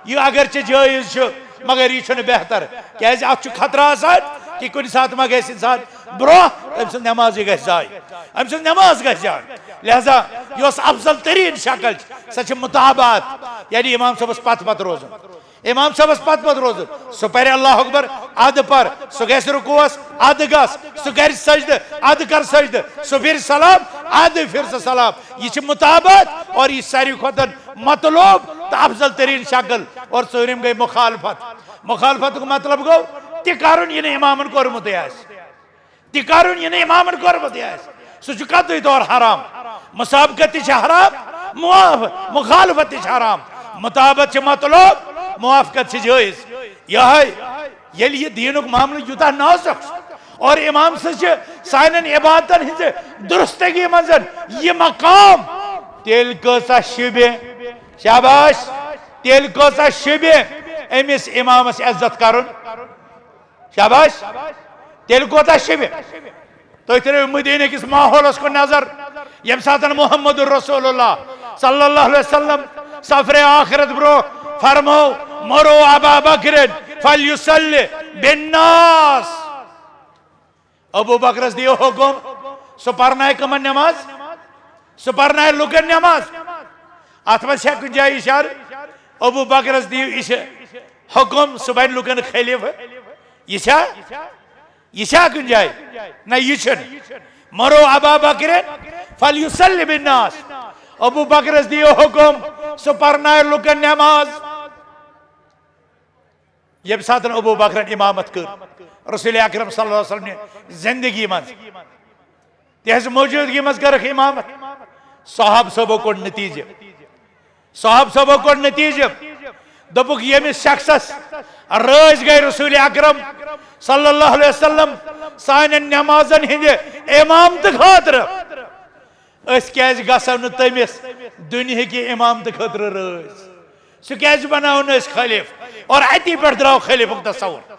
یہِ اگرچہِ جٲیز چھُ، مگر یہِ چھُنہٕ بہتر، کیازِ اتھ چھُ خطرٕ آسان کہِ کُنہِ ساتہٕ ما گژھِ انسان برونٛہہ، أمۍ سٕنٛز نمازٕے گژھِ ضایع، أمۍ سٕنٛز نماز گژھِ ضایع۔ لہذا یۄس افضل ترین شکل چھِ، سۄ چھِ متابعت، یعنی امام صٲبس پتہٕ پتہٕ روزُن۔ امام صٲبس پتہٕ پتہٕ روزُن، سُہ پرِ اللہ اکبر، ادٕ پر، سُہ گژھِ رکوعس، ادٕ گژھ، سُہ کرِ سجدٕ، ادٕ کر سجدٕ، سُہ پھرِ سلام، ادٕ پھر سُہ سلام۔ یہِ چھِ متابعت اور یہِ چھِ ساروی کھۄتہٕ مطلوب تہٕ افضل ترین شکل۔ اور ژوٗرِم گٔے مخالفت۔ مخالفتُک مطلب گوٚو تہِ کرُن یہِ نہٕ امامن کوٚرمُتٕے آسہِ۔ تہِ کرُن یہِ نہٕ امامن کوٚرمُت آسہِ، سُہ چھُ قطعی طور حرام۔ مسابقت تہِ چھِ حرام، مواف-، مخالفت تہِ چھِ حرام۔ مطابقت چھِ مطلوب، موافقت چھِ جٲیز۔ یہے ییٚلہِ یہِ دیٖنُک معاملہٕ یوٗتاہ نازُک چھُ اور امام سٕنٛز چھِ سانٮ۪ن عبادتن ہٕنٛزِ درستگی منٛز یہِ مقام، تیٚلہِ کۭژاہ شِبہِ، شاباش، تیٚلہِ کۭژاہ شِبہِ أمِس امامس عزت کرُن۔ شاباش۔ تیٚلہِ کوتاہ شِبہِ؟ تُہۍ ترٲیِو مدیٖنہ کِس ماحولس کُن نظر۔ ییٚمہِ ساتہٕ محمد رسول اللہ صلی اللہ علیہ وسلم سفرِ آخرت برونٛہہ فرموو، "مرو ابا بکر فلیصلی بالناس۔" ابو بکرس دِیِو حُکم، سُہ پرنایہِ کٕمن نٮ۪ماز؟ سُہ پرنایہِ لُکن نٮ۪ماز۔ اتھ منٛز چھا کُنہِ جایہِ اشارٕ؟ ابو بکرس دِیِو یہِ چھُ حُکم، سُہ بنہِ لُکن خلیفہٕ۔ یہِ چھا؟ یہِ چھا کُنہِ جایہِ؟ نہ، یہِ چھُنہٕ۔ مرو ابا بکر فلیصلی بالناس۔ ابو بکرس دِیِو حُکم، سُہ پرنایہِ لُکن نٮ۪ماز۔ ییٚمہِ ساتہٕ ابو بکرن امامت کٔر رسول اکرم صلی اللہ علیہ وسلم نہِ زندگی منٛز، تِہنٛزِ موجودگی منٛز کٔرٕکھ امامت، صحابہٕ صٲبو کوٚڑ نتیٖجہٕ۔ صحابہٕ صٲبو کوٚڑ نتیٖجہٕ۔ دوٚپُکھ، ییٚمِس شخصس رٲضۍ گٔے رسول اکرم صلی اللہ علیہ وسلم سانٮ۪ن نمازن ہٕنٛدِ امامتہٕ خٲطرٕ، أسۍ کیازِ گژھو نہٕ تٔمِس دُنیہٕکہِ امامتہٕ خٲطرٕ رٲضۍ؟ سُہ کیازِ بناوو نہٕ أسۍ خلیفہٕ؟ اور اتی پٮ۪ٹھ درٛاو خلیفُک تصور۔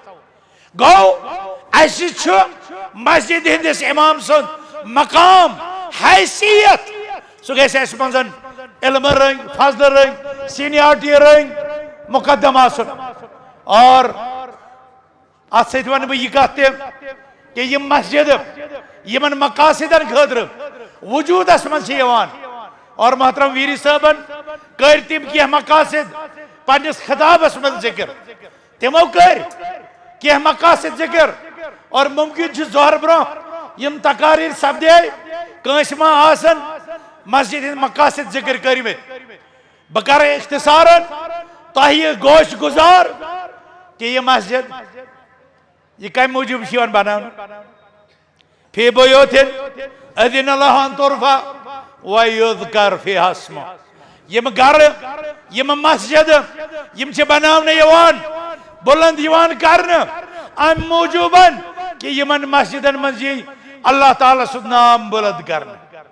گوٚو، اسہِ چھُ مسجد ہٕنٛدِس امام سُنٛد مقام، حیثیت۔ سُہ گژھِ اسہِ منٛز علمہٕ رٔنٛگۍ، فضلہٕ رٔنٛگۍ، سینیارٹی رٔنٛگۍ، مقدم آسُن۔ اور اتھ سۭتۍ ونہٕ بہٕ یہِ کتھ تہِ کہ یِم مسجدٕ یِمن مقاصدن خٲطرٕ وجودس منٛز چھِ یِوان، اور محترم ویری صٲبن کٔرۍ تِم کینٛہہ مقاصد پننِس خطابس منٛز ذکر۔ تِمو کٔرۍ کینٛہہ مقاصد ذکر، اور ممکن چھُ ظہر برونٛہہ یِم تقاریر سپدے، کٲنٛسہِ ما آسن مسجد ہٕنٛدۍ مقاصد ذکر کٔرمٕتۍ۔ بہٕ کرٕ اختصارن تۄہہِ گوش گزار کہ یہِ مسجد، یہِ کمہِ موٗجوٗب چھِ یِوان بناونہٕ؟ فی بیوت اذن اللہ ان ترفع و یذکر فیہا اسمہ۔ یِم گرٕ، یِم مسجد، یِم چھِ بناونہٕ یِوان، بلند یِوان کرنہٕ، امہِ موٗجوٗبن کہ یِمن مسجدن منٛز یی اللہ تعالیٰ سُنٛد نام بلند کرنہٕ۔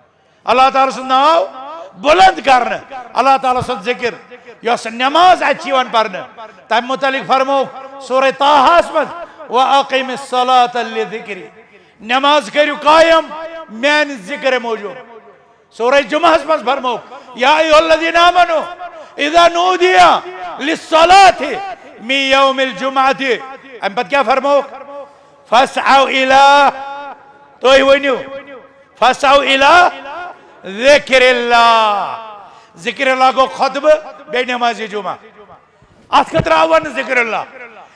اللہ تعالیٰ سُنٛد ناو بلند کرنہٕ، اللہ تعالیٰ سُنٛد ذکر، یۄس نماز اتہِ چھِ یِوان پرنہٕ، تمہِ متعلق فرموو سورہ طٰہاہس منٛز، "وَأَقِمِ الصَّلَاةَ لِذِكْرِي"، نماز کٔرِو قائم میانہِ ذکر موٗجوٗب۔ سورہ جمعہس منٛز فرموو، "یا ایھا الذین آمنوا اذا نودی للصلاۃ من یوم الجمعۃ"، امہِ پتہٕ کیٛاہ فرمووُکھ؟ "فاسعوا الی"، تُہۍ ؤنِو، "فاسعوا الی ذکر اللہ"۔ ذکر اللہ گوٚو خطبہٕ، بیٚیہِ نمازِ جمعہ۔ اتھ خٲطرٕ آو وننہٕ ذکر اللہ۔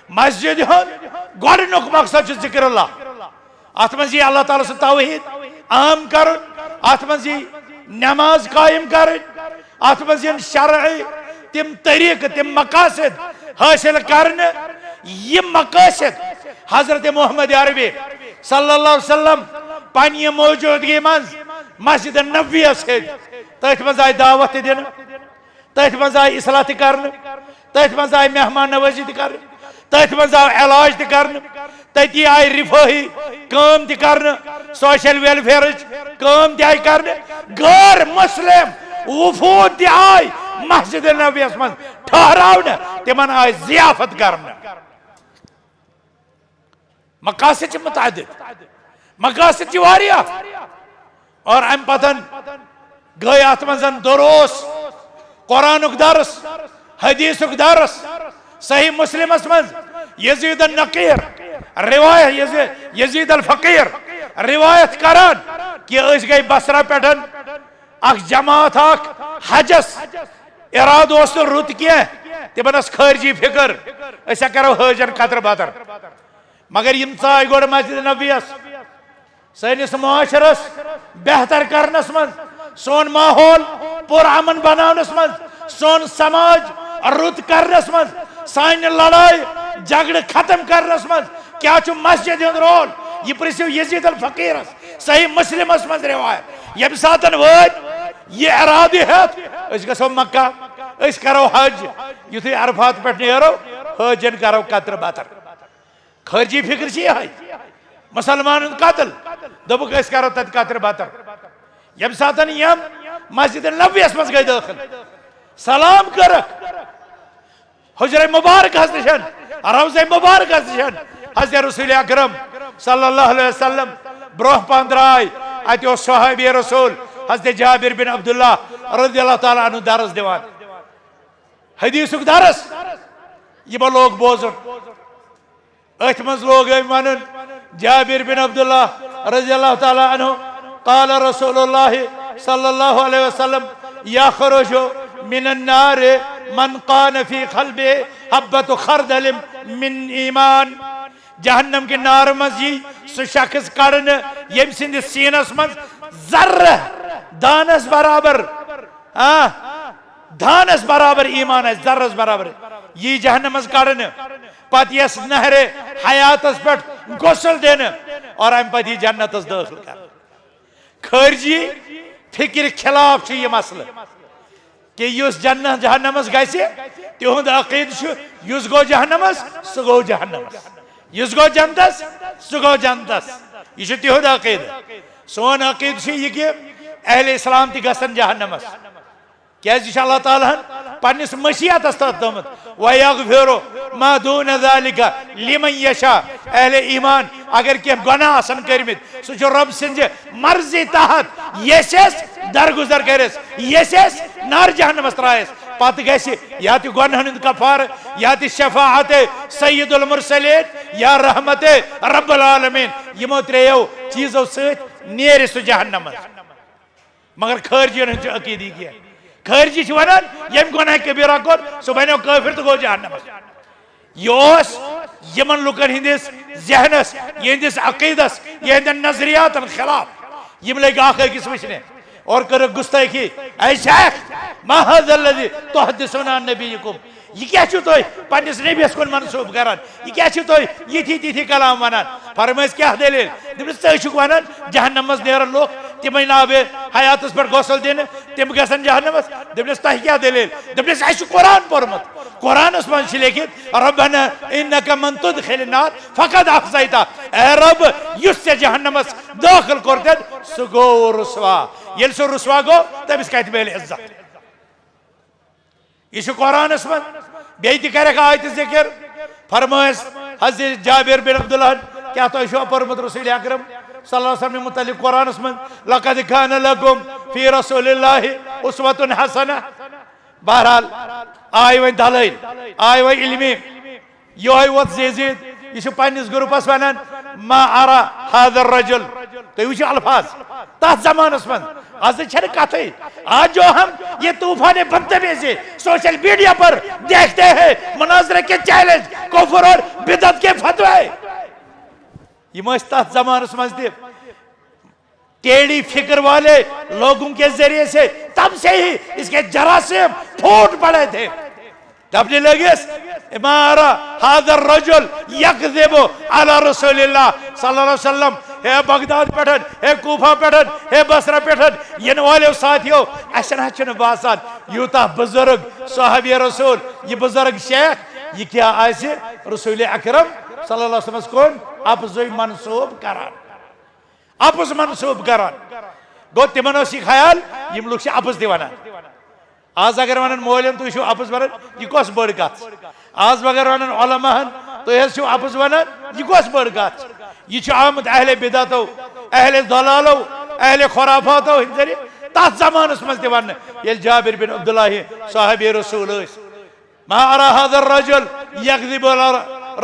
مسجد ہُنٛد گۄڈٕنیُک مقصد چھُ ذکر اللہ۔ اتھ منٛز یی اللہ تعالیٰ سُنٛد توحید عام کرُن، اتھ منٛز یی نماز قائم کرٕنۍ، اتھ منٛز یِن شرعی تِم طریقہٕ، تِم مقاصد حٲصِل کرنہٕ، یِم مقاصد حضرت محمد عربی صلی اللہ علیہ وسلم پننہِ موجودگی منٛز مسجد نبویس ہیٚتۍ۔ تٔتھۍ منٛز آیہِ دعوت تہِ دِنہٕ، تٔتھۍ منٛز آیہِ اصلاح تہِ کرنہٕ، تٔتھۍ منٛز آیہِ مہمان نوازی تہِ کرنہٕ، تٔتھۍ منٛز آو علاج تہِ کرنہٕ، تٔتی آیہِ رفٲہی کٲم تہِ کرنہٕ، سوشل ویلفیئرٕچ کٲم تہِ آیہِ کرنہٕ۔ غٲر مسلم وفود تہِ آیہِ مسجد نبویس منٛز ٹھہراونہٕ، تِمن آیہِ ضیافت کرنہٕ۔ مقاصد چھِ متعدد، مقاصد چھِ واریاہ۔ اور امہِ پتن گٔے اتھ منٛز دروس، قرآنُک درس، حدیثک درس صحیح مسلمس منٛز یزید النقیر، روایت یزی-، یزید الفقیر روایت کران کہ أسۍ گٔے بصرہ پٮ۪ٹھ اکھ جماعت اکھ حجس، ارادٕ اوس نہٕ رُت کینٛہہ، تِمن ٲس خٲرجی فکر، أسۍ ہا کرو حٲجن قطر بطر۔ مگر یِم ژاے گۄڈٕ مسجد نبویس۔ سٲنِس معاشرس بہتر کرنس منٛز، سون ماحول پرامن بناونس منٛز، سون سماج رُت کرنس منٛز، سانہِ لڑایہِ جھگڑٕ ختم کرنس منٛز کیٛاہ چھُ مسجد ہُنٛد رول؟ یہِ پرژھِو یزید الفقیرس، صحیح مسلمس منٛز روایت۔ ییٚمہِ ساتن وٲتۍ یہِ ارادٕ ہٮ۪تھ، أسۍ گژھو مکہ، أسۍ کرو حج، یُتھُے عرفات پٮ۪ٹھ نیرو، حٲجن کرو قطر بطر۔ خارجی فکر چھِ یِہے۔ مسلمانن قتل۔ دوٚپُکھ، أسۍ کرو تتہِ قطر بطر۔ ییٚمہِ ساتن یِم مسجد نبویس منٛز گٔے دٲخل، سلام کٔرکھ حجرہ مبارکس نِش، روضہ مبارکس نِش، حضرت رسول اکرم صلی اللہ علیہ وسلم برونٛہہ پہن درٛاے۔ اتہِ اوس صحابی رسول حضرت جابر بن عبداللہ رضی اللہ تعالیٰ عنہ درس دِوان۔ حدیثُک درس یِمو لوگ بوزُن۔ أتھۍ منٛز لوگ أمۍ ونُن، جابر بن عبداللہ رضی اللہ تعالیٰ عنہ، قال رسول اللہ صلی اللہ علیہ وسلم، یخرج من النار من کان فی قلبہ حبۃ خردل من ایمان۔ جہنم کہِ نارٕ منٛز یی سُہ شخص کڑنہٕ، ییٚمۍ سٕنٛدِس سیٖنس منٛز ذرہ دانس برابر، آ، دانس برابر ایمان آسہِ، ذرس برابر، یی جہنم منٛز کڑنہٕ۔ پتہٕ یس نہرِ حیاتس پٮ۪ٹھ غسل دِنہٕ اور امہِ پتہٕ یی جنتس دٲخل کرنہٕ۔ خارجی فکرِ خلاف چھُ یہِ مسلہٕ۔ کہ یُس جنت جہنمس گژھِ، تِہُنٛد عقیدٕ چھُ، یُس گوٚو جہنمس، سُہ گوٚو جہنمس، یُس گوٚو جنتس، سُہ گوٚو جنتس۔ یہِ چھُ تِہُنٛد عقیدٕ۔ سون عقیدٕ چھُ یہِ کہ اہل اسلام تہِ گژھن جہنمس۔ کیازِ یہِ چھُ اللہ تعالیٰ ہن پننِس مشیتس تحت تھوٚمُت، وَيَغْفِرُ مَا دُونَ ذَلِكَ لِمَنْ يَشَاءُ۔ اہل ایمان اگر کینٛہہ گۄناہ آسن کٔرمٕتۍ، سُہ چھُ رۄب سٕنٛزِ مرضی تحت یژھٮ۪س درگُزر کٔرِس، یژھٮ۪س نار جہنمس ترٛایس۔ پتہٕ گژھِ یا تہِ گۄنہن ہُنٛد کفارٕ، یا تہِ شفاعت سید المرسلین، یا رحمت رب العالمین۔ یِمو ترٛیٚیو چیٖزو سۭتۍ نیرِ سُہ جہنم منٛز۔ مگر خارجین ہُنٛد چھُ عقیدٕ یہِ کینٛہہ۔ خارجی چھِ ونان، ییٚمۍ گۄناہ کبیرہ کوٚر، سُہ بنیو کٲفر تہٕ گوٚو جہنمس۔ یہِ اوس یِمن لُکن ہٕنٛدِس ذہنس، یِہنٛدِس عقیدس، یِہنٛدٮ۪ن نظریاتن خلاف۔ یِم لٔگۍ اکھ أکِس وٕچھنہِ اور کٔرٕکھ گُستٲخی۔ اے شیخ، ما هذا الذي تحدثون عن نبيكم؟ یہِ کیٛاہ چھِو تُہۍ پننِس نبیَس کُن منسوٗب کران؟ یہِ کیٛاہ چھِو تُہۍ یِتھی تِتھی کلام ونان؟ فرمٲیِس کیٛاہ دٔلیٖل؟ دوٚپنَس، ژٕ چھُکھ ونان جہنم منٛز نیرن لُکھ، تِمے نابِ حیاتس پٮ۪ٹھ غسل دِنہٕ، تِم گژھن جہنمس۔ دوٚپنَس، تۄہہِ کیٛاہ دٔلیٖل؟ دوٚپنَس، اَسہِ چھُ قرآن پوٚرمُت، قرآنس منٛز چھِ لیکھِتھ، ربنا انک من تدخل النار فقد اخزیتہ۔ اے رب، یُس ژےٚ جہنمس دٲخل کوٚرتن، سُہ گوٚو رسوا۔ ییٚلہِ سُہ رسوا گوٚو، تٔمِس کتہِ میلہِ عزت؟ یہِ چھُ قرآنس منٛز۔ بیٚیہِ تہِ کرکھ آیتہِ ذکر۔ فرمٲیس حضرت جابر بن عبداللہ، کیٛاہ تۄہہِ چھُوا پوٚرمُت رسول اکرم صلی اللہ علیہ وسلم متعلق قرآنس منٛز، لقد کان لکم فی رسول اللہ اسوۃ حسنہ؟ بہرحال، آے وۄنۍ دلٲیل، آے وۄنۍ علمی۔ یہوے ووت زیزید، یہِ چھُ پننِس گروپس ونان، ما ارا هذا الرجل۔ تُہۍ وٕچھِو الفاظ تتھ زمانس منٛز، از چھنہٕ کتھٕے۔ آج جو ہم یہ طوفان بدتمیزی سوشل میڈیا پر دیکھتے ہیں، مناظرے کے چیلنج، کفر اور بدعت کے فتوے، یِم ٲسۍ تتھ زمانس منٛز تہِ۔ ٹیڑھی فکر والے لوگوں کے ذریعے سے تب سے ہی اس کے جراثیم پھوٹ پڑے تھے۔ دپنہِ لٔگِس، ما ارا هذا الرجل یکذب علی رسول اللہ صلی اللہ علیہ وسلم۔ ہے بغداد پٮ۪ٹھ، ہے کوفہ پٮ۪ٹھ، ہے بصرہ پٮ۪ٹھ، یِنہٕ والٮ۪و ساتھیو، اسہِ نہ چھُنہٕ باسان یوٗتاہ بزرگ صحابی رسول، یہِ بزرگ شیخ، یہِ کیٛاہ آسہِ رسول اکرم صلی اللہ علیہ وسلمس کُن اپزُے منسوب کران۔ اپُز منسوب کران۔ گوٚو، تِمن اوس یہِ خیال، یِم لُکھ چھِ اپُز تہِ ونان۔ آز اگر ونان مولین، تُہۍ چھِو اپُز ونان، یہِ کۄس بٔڑ کتھ؟ آز اگر ونان علماہن، تُہۍ حظ چھِو اپُز ونان، یہِ کۄس بٔڑ کتھ؟ یہِ چھُ آمُت اہل بدعتو، اہل ضلالو، اہل خرافاتو ہٕنٛدِ ذٔریعہٕ تتھ زمانس منٛز تہِ وننہٕ، ییٚلہِ جابر بن عبداللہ صحابی رسول ٲسۍ۔ ما ارى هذا الرجل يكذب على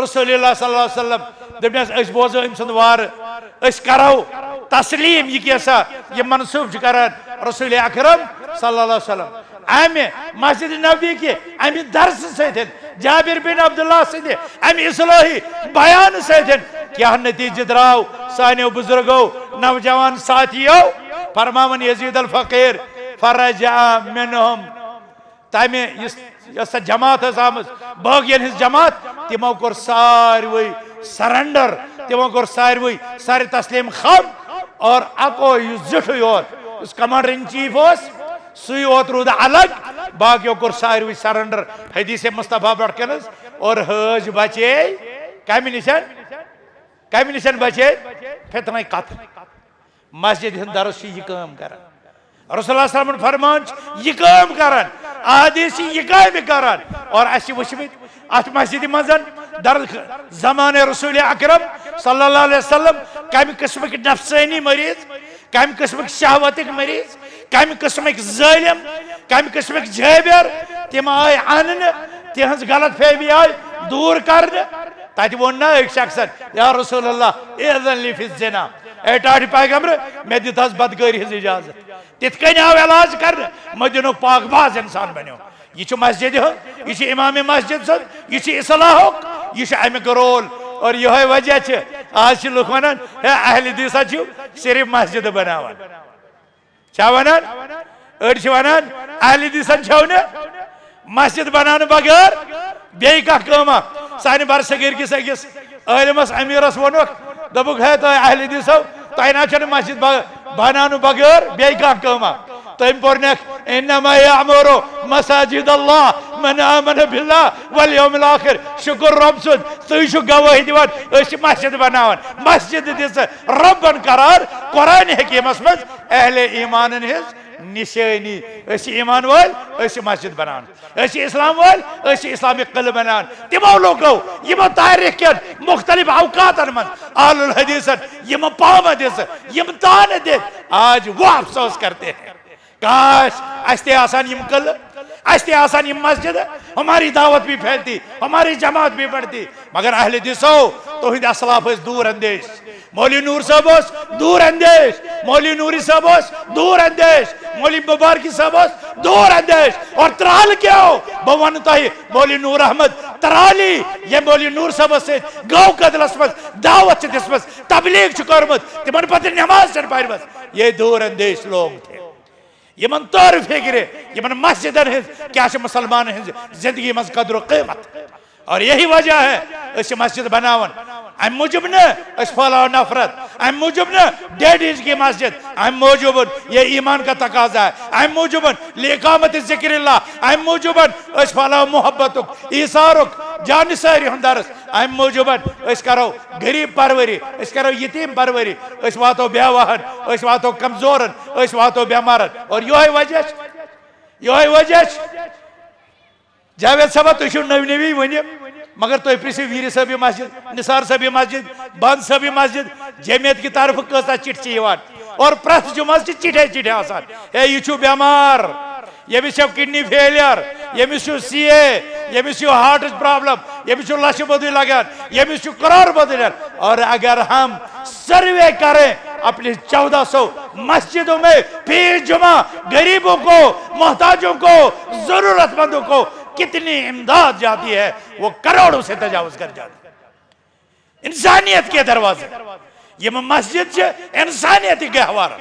رسول الله صلى الله عليه وسلم۔ دوٚپنس، أسۍ بوزو أمۍ سُنٛد وارٕ، أسۍ کرو تسلیم یہِ کینٛژھا یہِ منسوب چھُ کران رسول اکرم صلی اللہ علیہ وسلم۔ امہِ مسجد نبوی کہِ امہِ درسہٕ سۭتۍ، جابر بن عبداللہ سٕنٛدِ امہِ اصلاحی بیانہٕ سۭتۍ، کیٛاہ نتیجہٕ درٛاو؟ سانیو بزرگو، نوجوان ساتھیو، فرماوان یزید الفقیر، فرجع منهم، تمہِ یُس، یۄس سۄ جماعت ٲس آمٕژ، بٲغین ہٕنٛز جماعت، تِمو کوٚر ساروٕے سرنڈر، تِمو کوٚر ساروٕے سارِ تسلیم خم، اور اکوے یُس زیُٹھُے اوس، یُس کمانڈر ان چیف اوس، سُے یوت روٗد الگ، باقیو کوٚر ساروٕے سرنڈر حدیث مصطفیٰ پٮ۪ٹھ کٔنٕس، اور حٲج بچے کمہِ نِشن؟ کمہِ نِشن بچے؟ فتنہ قتل۔ مسجد ہُنٛد درس چھُ یہِ کٲم کران۔ رسول اللہ صلی اللہ علیہ وسلمن فرمان چھُ یہِ کٲم کران، احادیث چھِ یہِ کامہِ کران۔ اور اَسہِ چھِ وٕچھمٕتۍ اَتھ مسجدِ منٛز در زمانہ رسول اکرم صلی اللہ علیہ وسلم کمہِ قٕسمٕکۍ نفسٲنی مریض، کمہِ قٕسمٕکۍ شہوتٕکۍ مریض، کمہِ قٕسمٕکۍ ظٲلم، کمہِ قٕسمٕکۍ جٲبر، تِم آے اننہٕ، تِہنٛز غلط فہمی آے دوٗر کرنہٕ۔ تتہِ ووٚن نہ أکۍ شخصن، یا رسول اللہ، اذن لی فی الزنا، اے ٹاٹھۍ پیغمبر، مےٚ دِتہَس بدکٲری ہٕنٛز اجازت۔ تِتھ کٔنۍ آو علاج کرنہٕ، مدینُک پاک باز انسان بنیو۔ یہِ چھُ مسجدِ ہُنٛد، یہِ چھُ امام مسجد سُنٛد، یہِ چھُ اصلاحُک، یہِ چھُ امیُک رول۔ اور یِہوٚے وجہ چھُ، آز چھِ لُکھ ونان، ہے اہل حدیث ہا چھِو صرف مسجد بناوان۔ چھا ونان؟ أڑۍ چھِ ونان، اہل حدیثن چھو نہٕ مسجد بناونہٕ بغٲر بیٚیہِ کانٛہہ کٲمہ۔ سانہِ برصغیر کِس أکِس عٲلمس امیرس ووٚنُکھ، دوٚپُکھ، ہے تۄہہِ اہل حدیثو، تۄہہِ نہ چھنہٕ مسجد ب-، بناونہٕ بغٲر بیٚیہِ کانٛہہ کٲمہ۔ تٔمۍ پوٚرنکھ، انما یعمر مساجد اللہ من آمن باللہ والیوم الاخر۔ شکر رۄب سُنٛد، تُہۍ چھِو گوٲہی دِوان، أسۍ چھِ مسجد بناوان۔ مسجد دِژ رۄبن قرار قرآن حکیمس منٛز اہل ایمانن ہٕنٛز نشٲنی۔ أسۍ چھِ ایمان وٲلۍ، أسۍ چھِ مسجد بناوان۔ أسۍ چھِ اسلام وٲلۍ، أسۍ چھِ اسلامک قلعہٕ بناوان۔ تِمو لوٗکو یِمو تاریخ کٮ۪ن مختلف اوقاتن منٛز اہل الحدیثن یِم پامہٕ دِژٕ، یِم تانہٕ دِتھ، آج وہ افسوس کرتے ہیں۔ کاش اسہِ تہِ آسان یِم قلعہٕ، اسہِ تہِ آسان یِم مسجدٕ، ہماری دعوت بھی پھیلتی، ہماری جماعت بھی بڑھتی۔ مگر اہل حدیثو، تُہنٛدۍ اسلاف ٲسۍ دوٗر اندیش۔ مولوی نور صٲب اوس دوٗر اندیش، مولوی نوری صٲب اوس دوٗر اندیش، مولوی مبارکی صٲب اوس دوٗر اندیش۔ اور ترال کیٛاہ ہو؟ بہٕ ونہٕ تۄہہِ، مولوی نور احمد ترالی، ییٚمۍ مولوی نور صٲبس سۭتۍ گو کدلس منٛز دعوت چھِ دِژمٕژ، تبلیغ چھِ کٔرمٕژ، تِمن پتہٕ نماز چھنہٕ پرمٕژ، یہ دور اندیش لوگ تھے۔ یِمن تور فکرِ، یِمن مسجدن ہٕنٛز کیٛاہ چھِ مسلمانن ہٕنٛز زندگی منٛز قدر و قیمت۔ اور یہی وجہ ہے، أسۍ چھِ مسجد بناوان۔ امہِ موٗجوٗب نہٕ أسۍ پھٲلاو نفرت، امہِ موٗجوٗب نہٕ ڈیڈ انچ کی مسجد، امہِ موٗجوٗب یہ ایمان کا تقاضا ہے، امہِ موٗجوٗب لِاقامت ذکر اللہ، امہِ موٗجوٗب أسۍ پھٲلاو محبتُک، ایثارُک، جانثٲری ہُنٛد درس، امہِ موٗجوٗب أسۍ کرو غریب پروری، أسۍ کرو یتیم پروری، أسۍ واتو بیواہن، أسۍ واتو کمزورن، أسۍ واتو بیمارن۔ اور یہوے وجہ چھُ، یہوے وجہ چھُ۔ جاوید صٲبا، تُہۍ چھِو نٔوۍ نٔوی وُنہِ، مگر تُہۍ پرٛژھِو ویٖر صٲبہِ مسجد، نثار صٲبہِ مسجد، بند صٲبہِ مسجد، جمعیت کہِ طرفہٕ کۭژاہ چِٹھۍ چھِ یِوان؟ اور پرٛٮ۪تھ جمعہ چھِ چِٹھے چِٹھۍ آسان۔ ہے، یہِ چھُ بٮ۪مار، ییٚمِس چھےٚ کڈنی فیلیر، ییٚمِس چھُ سی اے، ییٚمِس چھُ ہارٹٕچ پرابلم، ییٚمِس چھُ لچھِ بوٚدُے لگان، ییٚمِس چھُ کرور بوٚدُے لگان۔ اور اگر ہم سروے کریں اپنی چودہ سو مسجدوں میں فی جمعہ غریبوں کو، محتاجوں کو، ضرورت مندوں کو کتنی امداد جاتی ہے، وہ کروڑوں سے تجاوز کر جاتی ہے۔ انسانیت کے دروازے۔ یہ مسجد سے انسانیت کے گہوارہ۔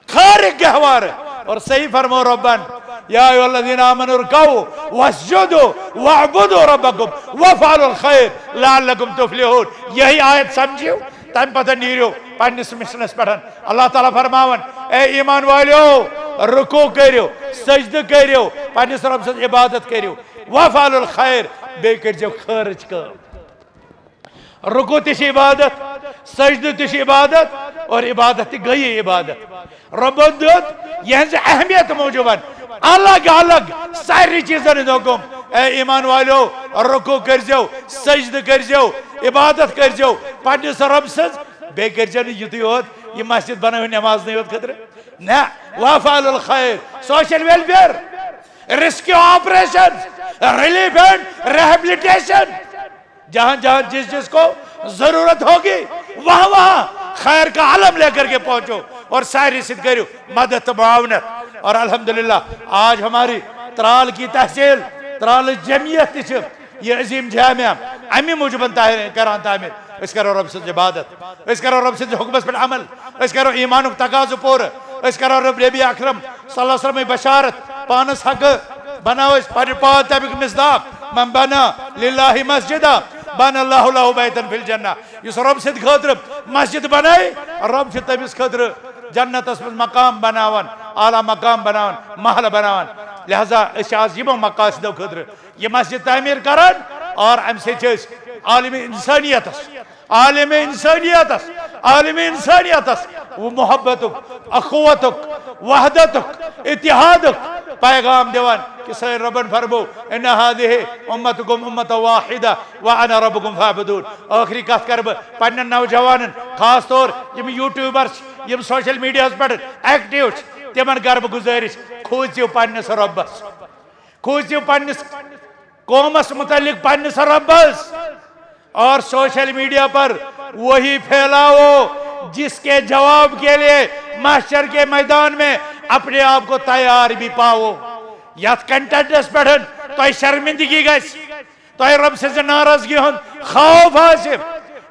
خارق گہوار۔ اور صحیح فرمو ربن، یا ایھا الذین آمنوا ارکعوا واسجدوا واعبدوا ربکم وافعلوا الخیر لعلکم تفلحون۔ یہی آیت سمجھیو، تمہ پتہ نیرو پننس مشنس پٹھ۔ اللہ تعالیٰ فرماون، اے ایمان والیو، رکوع کریو، سجدہ کریو، پننس رب سٕنز عبادت کریو، وافعلوا الخیر، بیٚیہِ کٔرزیو خٲرٕچ کٲم۔ رکوع تہِ چھِ عبادت، سجدٕ تہِ چھِ عبادت، اور عبادت تہِ گٔیی عبادت۔ رۄبن دیُت یِہنٛزِ اہمیت موٗجوٗبن الگ الگ سارنٕے چیٖزن ہُنٛد حُکم۔ اے ایمان والیو، رکوع کٔرزیو، سجدٕ کٔرزیو، عبادت کٔرزیو پننِس رۄب سٕنٛز، بیٚیہِ کٔرزیو نہٕ یُتُے یوت یہِ مسجد بنٲوِو نمازنٕے یوت خٲطرٕ۔ نہ، وافعلوا الخیر، social welfare۔ Rescue operation, relief and rehabilitation, جہاں جہاں جس جس کو ضرورت ہوگی، وہاں وہاں خیر کا علم لے کر کے پہنچو اور ساری سۭتۍ کٔرِو مدد تہٕ معاونت۔ اور الحمدللہ، آج ہماری ترال کی تحصیل، ترال جمعیت تہِ چھِ یہ عظیم جامعہ، امی موجوٗبن تعمیر، کران تعمیر۔ أسۍ کرو رۄب سٕنٛز عبادت، أسۍ کرو رۄب سٕنٛدِ حُکمس پٮ۪ٹھ عمل، أسۍ کرو ایٖمانُک تقاضہٕ پوٗرٕ، أسۍ کرو رۄب نبی اکرم صلی اللہ علیہ وسلمٕچ بشارت پانس حقہٕ بناو أسۍ پننہِ پاو تمیُک مصداق، من بنا للہ مسجدا بنى اللہ لہ بیتا فی الجنہ۔ یُس رۄب سٕنٛدِ خٲطرٕ مسجد بنایہِ، رۄب چھُ تٔمِس خٲطرٕ جنتس منٛز مقام بناوان، اعلیٰ مقام بناوان، محل بناوان۔ لہذا أسۍ چھِ آز یِمو مقاصدو خٲطرٕ یہِ مسجد تعمیٖر کران، اور امہِ سۭتۍ چھِ أسۍ عالم انسانیتس، عالم انسانیتس، عالم انسانیتس وہ محبتُک، اخوتُک، وحدتُک، اتحادُک پیغام دِوان کہ سٲنۍ رۄبن فرمو، ان هذه امتکم امة واحدة وانا ربکم فاعبدون۔ ٲخری کتھ کرٕ بہٕ پننٮ۪ن نوجوانن، خاص طور یِم یوٹیوبر چھِ، یِم سوشل میڈیاہس پٮ۪ٹھ ایکٹیو چھِ، تِمن کرٕ بہٕ گُزٲرِش، کھوٗژِو پننِس رۄبس۔ کھوٗژِو پننِس قومس متعلق پننِس رۄبس اور سوشل میڈیا پر وہی پھیلاؤ جس کے جواب کے لیے محشر کے میدان میں اپنے آپ کو تیار بھی پاؤ۔ یتھ کنٹینٹس پٮ۪ٹھ تۄہہِ شرمندگی گژھِ، تۄہہِ رۄب سٕنٛزِ ناراضگی ہُنٛد خوف آسہِ،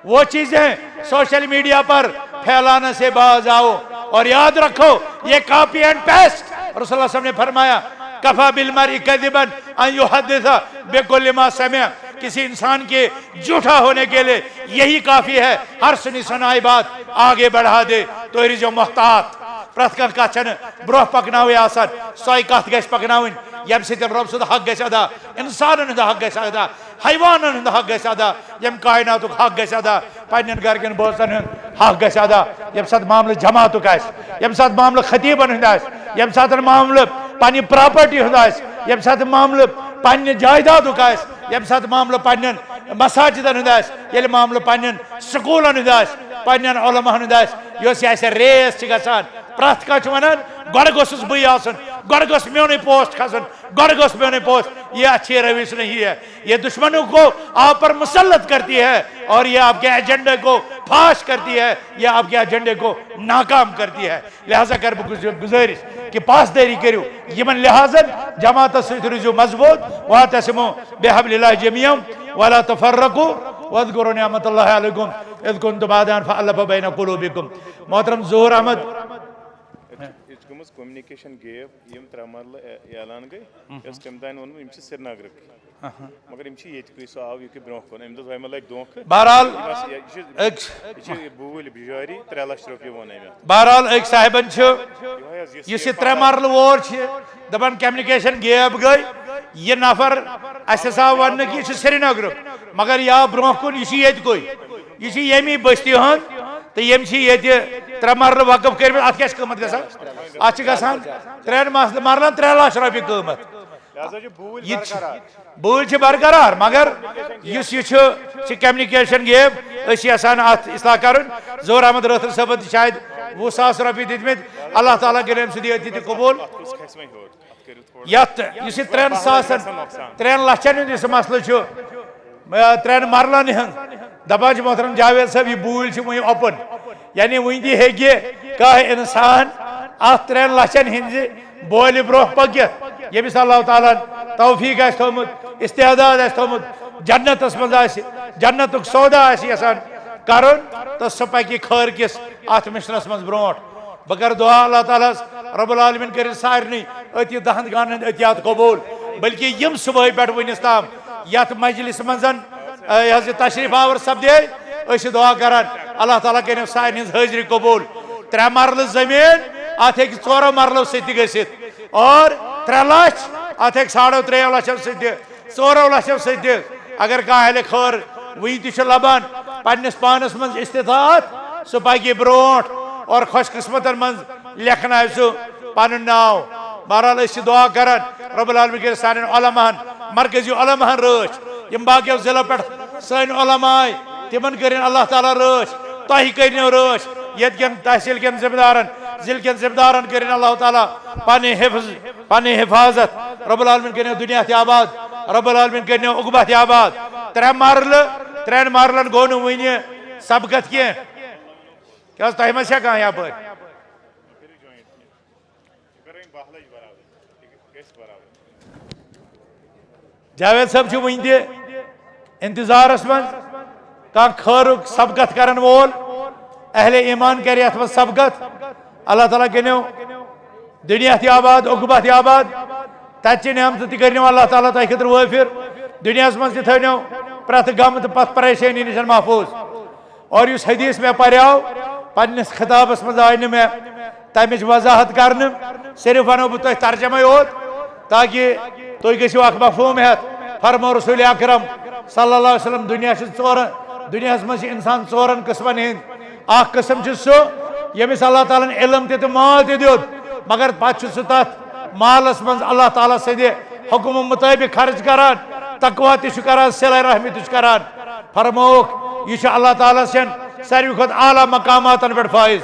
وہ چیزیں سوشل میڈیا پر پھیلانے سے باز آؤ۔ اور یاد رکھو، یہ کاپی اینڈ پیسٹ۔ رسول اللہ صلی اللہ علیہ وسلم نے فرمایا، کفی بالمرء کذبا ان یحدث بکل ما سمع۔ کسی انسان کے جھوٹا ہونے کے لیے یہی کافی ہے، ہر سنی سنائی بات آگے بڑھا دے۔ تو روٗزِو محتاط، پرٛٮ۪تھ کانٛہہ کتھ چھنہٕ برونٛہہ پکناوٕنۍ آسان، سۄے کتھ گژھِ پکناوٕنۍ ییٚمہِ سۭتۍ رۄب سُنٛد حق گژھِ ادا، انسانن ہُنٛد حق گژھِ ادا، حیوانن ہُنٛد حق گژھِ ادا، ییٚمہِ کائناتُک حق گژھِ ادا، پننٮ۪ن گرِکٮ۪ن بٲژن ہُنٛد حق گژھِ ادا۔ ییٚمہِ ساتہٕ معاملہٕ جماعتُک آسہِ، ییٚمہِ ساتہٕ معاملہٕ خطیبن ہُنٛد آسہِ، ییٚمہِ ساتہٕ معاملہٕ پننہِ پراپرٹی ہُنٛد آسہِ، ییٚمہِ ساتہٕ معاملہٕ پننہِ جائیدادُک آسہِ، ییٚمہِ ساتہٕ معاملہٕ پننٮ۪ن مساجدن ہُنٛد آسہِ، ییٚلہِ معاملہٕ پننٮ۪ن سکوٗلن ہُنٛد آسہِ، پننٮ۪ن علماہن ہُنٛد آسہِ، یۄس یہِ اسہِ ریس چھِ گژھان، پرٛٮ۪تھ کانٛہہ چھُ ونان، گۄڈٕ گوٚژھُس بٕے آسُن، گۄڈٕ گوٚژھ میونُے پوسٹ کھسُن، گۄڈٕ گوٚژھ میونُے پوسٹ۔ یہ اچھی روش نہیں ہے۔ یہ دشمنوں کو آپ پر مسلط کرتی ہے اور یہ آپ کے ایجنڈے کو فاش کرتی ہے، یہ آپ کے ایجنڈے کو ناکام کرتی ہے۔ لہذا کر بہٕ گُز-، گُزٲرِش کہ پاسدٲری کٔرِو یِمن لحاظن، جماعتس سۭتۍ روٗزِو مضبوٗط، واعتصموا بحبل اللہ جميعا ولا تفرقوا واذكروا نعمة الله عليكم إذ كنتم أعداء فألف بين قلوبكم۔ محترم ظہور احمد۔ ییٚتہِ چھِ گٔمٕژ communication gap، یِم ترٛےٚ مرلہٕ اع-، اعلان گٔے، یۄس تَمہِ دۄہ ووٚنمُت، یِم چھِ سرینگرٕکۍ۔ مگر یِم چھِ ییٚتہِ کُے، سُہ آو یہِ کہِ برونٛہہ کُن، أمۍ دوٚپ، "وۄنۍ مہ لگہِ دھوکہٕ۔" بہرحال، یہِ چھِ، یہِ چھِ، أکۍ یہِ چھِ بوٗلۍ بِجٲری، ترٛےٚ لَچھ رۄپیہِ ووٚن أمۍ اَتھ۔ بہرحال، أکۍ صاحبن چھُ، یِہوٚے حظ، یُس یُس یہِ یہِ ترٛےٚ مرلہٕ وور چھِ، دَپان communication gap گٔے، یہِ نفر، اَسہِ ہسا آو وننہٕ کہِ یہِ چھُ سرینگرُک، مگر یہِ آو برونٛہہ کُن، یہِ چھُ ییٚتہِ کُے، یہِ چھُ ییٚمی بستی ہُنٛد، تہٕ ییٚمۍ چھِ ییٚتہِ ترٛےٚ مرلہٕ وقف کٔرمٕتۍ۔ اَتھ کیٛاہ چھِ قۭمتھ گژھان؟ اَتھ چھِ گژھان ترٛٮ۪ن مس-، مرلن ترٛےٚ لَچھ رۄپیہِ قۭمتھ۔ لہذا چھِ بوٗلۍ یہِ تہِ چھِ، برقرار۔ بوٗلۍ چھِ برقرار، مگر یُس یہِ چھُ، چھِ communication gap، أسۍ چھِ یژھان اَتھ اصلاح کرُن۔ ظہور احمد رٲتھر صٲبن تہِ شاید وُہ ساس رۄپیہِ دِتمٕتۍ۔ اللہ تعالیٰ کٔرِنۍ أمۍ سُنٛد یہِ عطیہِ تہِ قبوٗل۔ اَتھ کُس کھسہِ وۄنۍ ہیوٚر؟ اَتھ کٔرِو تھوڑا۔ یَتھ، یُس یہِ ترٛٮ۪ن ساسن، ترٛٮ۪ن لَچھن ہُنٛد یُس یہِ مسلہٕ چھُ، آ، ترٛٮ۪ن مرلن ہُنٛد، دپان چھِ محترم جاوید صٲب، یہِ بوٗلۍ چھِ وُنہِ open۔ یعنی وُنہِ تہِ ہیٚکہِ کانٛہہ انسان اتھ ترٛٮ۪ن لچھن ہٕنٛزِ بولہِ برونٛہہ پٔکِتھ، ییٚمِس اللہ تعالیٰ ہن توفیق آسہِ تھوٚومُت، استعداد آسہِ تھوٚومُت، جنتس منٛز آسہِ، جنتُک سودا آسہِ یژھان کرُن، تہٕ سُہ پکہِ خٲر کِس اتھ مشنس منٛز برونٛٹھ۔ بہٕ کرٕ دعا اللہ تعالیٰ ہس رب العالمین کٔرِن سارنٕے أتھۍ دہن گانن ہٕنٛدۍ عطیات قبول، بلکہ یِم صبحٲے پٮ۪ٹھ وُنِس تام یتھ مجلس منٛز، اے، یہِ حظ یہِ تشریف آور سپدے، أسۍ چھِ دعا کران اللہ تعالیٰ کٔرِن سارنٕے ہٕنٛز حٲضری قبول۔ ترٛےٚ مرلہٕ زٔمیٖن، اتھ ہیٚکہِ ژورو مرلو سۭتۍ تہِ گٔژھِتھ، اور ترٛےٚ لچھ، اتھ ہیٚکہِ ساڑو ترٛیٚیو لچھو سۭتۍ تہِ، ژورو لچھو سۭتۍ تہِ۔ اگر کانٛہہ اہلِ خٲر وُنہِ تہِ چھُ لبان پننِس پانس منٛز استطاعت، سُہ پکہِ برونٛٹھ اور خۄش قسمتن منٛز لیکھناوِ سُہ پنُن ناو۔ بہرحال، أسۍ چھِ دعا کران، رب العالمین کٔرِنۍ سانٮ۪ن علماہن، مرکزی علماہن رٲچھ، یِم باقیو ضلعو پٮ۪ٹھ سٲنۍ علماء آے، تِمن کٔرِنۍ اللہ تعالیٰ رٲچھ، تۄہہِ کٔرِنو رٲچھ، ییٚتہِ کٮ۪ن تحصیل کٮ۪ن ذمہٕ دارن، ضلعہٕ کٮ۪ن ذمہٕ دارن کٔرِن اللہ تعالیٰ پنٕنۍ حفظ، پنٕنۍ حفاظت۔ رب العالمین کٔرِنو دُنیا تہِ آباد، رب العالمین کٔرِنو عقبہ تہِ آباد۔ ترٛےٚ مرلہٕ، ترٛٮ۪ن مرلن گوٚو نہٕ وُنہِ سبقت کینٛہہ۔ کیٛاہ حظ، تۄہہِ ما چھےٚ کانٛہہ یپٲرۍ؟ جاوید صٲب چھُ وُنہِ تہِ انتظارس منٛز۔ کانٛہہ خٲرُک سبقت کرن وول، اہل ایمان کرِ یتھ منٛز سبقت۔ اللہ تعالیٰ کٔرِنو دُنیا تہِ آباد، عقبہ تہِ آباد۔ تتہِ چہِ نعمتہٕ تہِ کٔرِنو اللہ تعالیٰ تۄہہِ خٲطرٕ وٲفِر۔ دُنیاہس منٛز تہِ تھٲوِنو پرٛٮ۪تھ غم تہٕ پتھ پریشٲنی نِش محفوٗظ۔ اور یُس حدیث مےٚ پریو، پننِس خطابس منٛز آیہِ نہٕ مےٚ تمِچ وضاحت کرنہٕ، صرف ونو بہٕ تۄہہِ ترجمے یوت، تاکہ تُہۍ گٔژھِو اکھ مفہوم ہٮ۪تھ۔ فرمو رسول اکرم صلی اللہ علیہ وسلم، دُنیا چھِ ژورن، دُنیاہس منٛز چھِ انسان ژورن قٕسمن ہٕنٛدۍ۔ اکھ قٕسم چھُ سُہ، ییٚمِس اللہ تعالیٰ ہن علم تہِ تہٕ مال تہِ دیُت، مگر پتہٕ چھُ سُہ تتھ مالس منٛز اللہ تعالیٰ سٕنٛدِ حکمہٕ مطٲبق خرٕچ کران، تقویٰ تہِ چھُ کران، صلہ رحمی تہِ چھُ کران۔ فرمووُکھ، یہِ چھُ اللہ تعالیٰ سٕنٛدٮ۪ن ساروی کھۄتہٕ اعلیٰ مقاماتن پٮ۪ٹھ فٲیز۔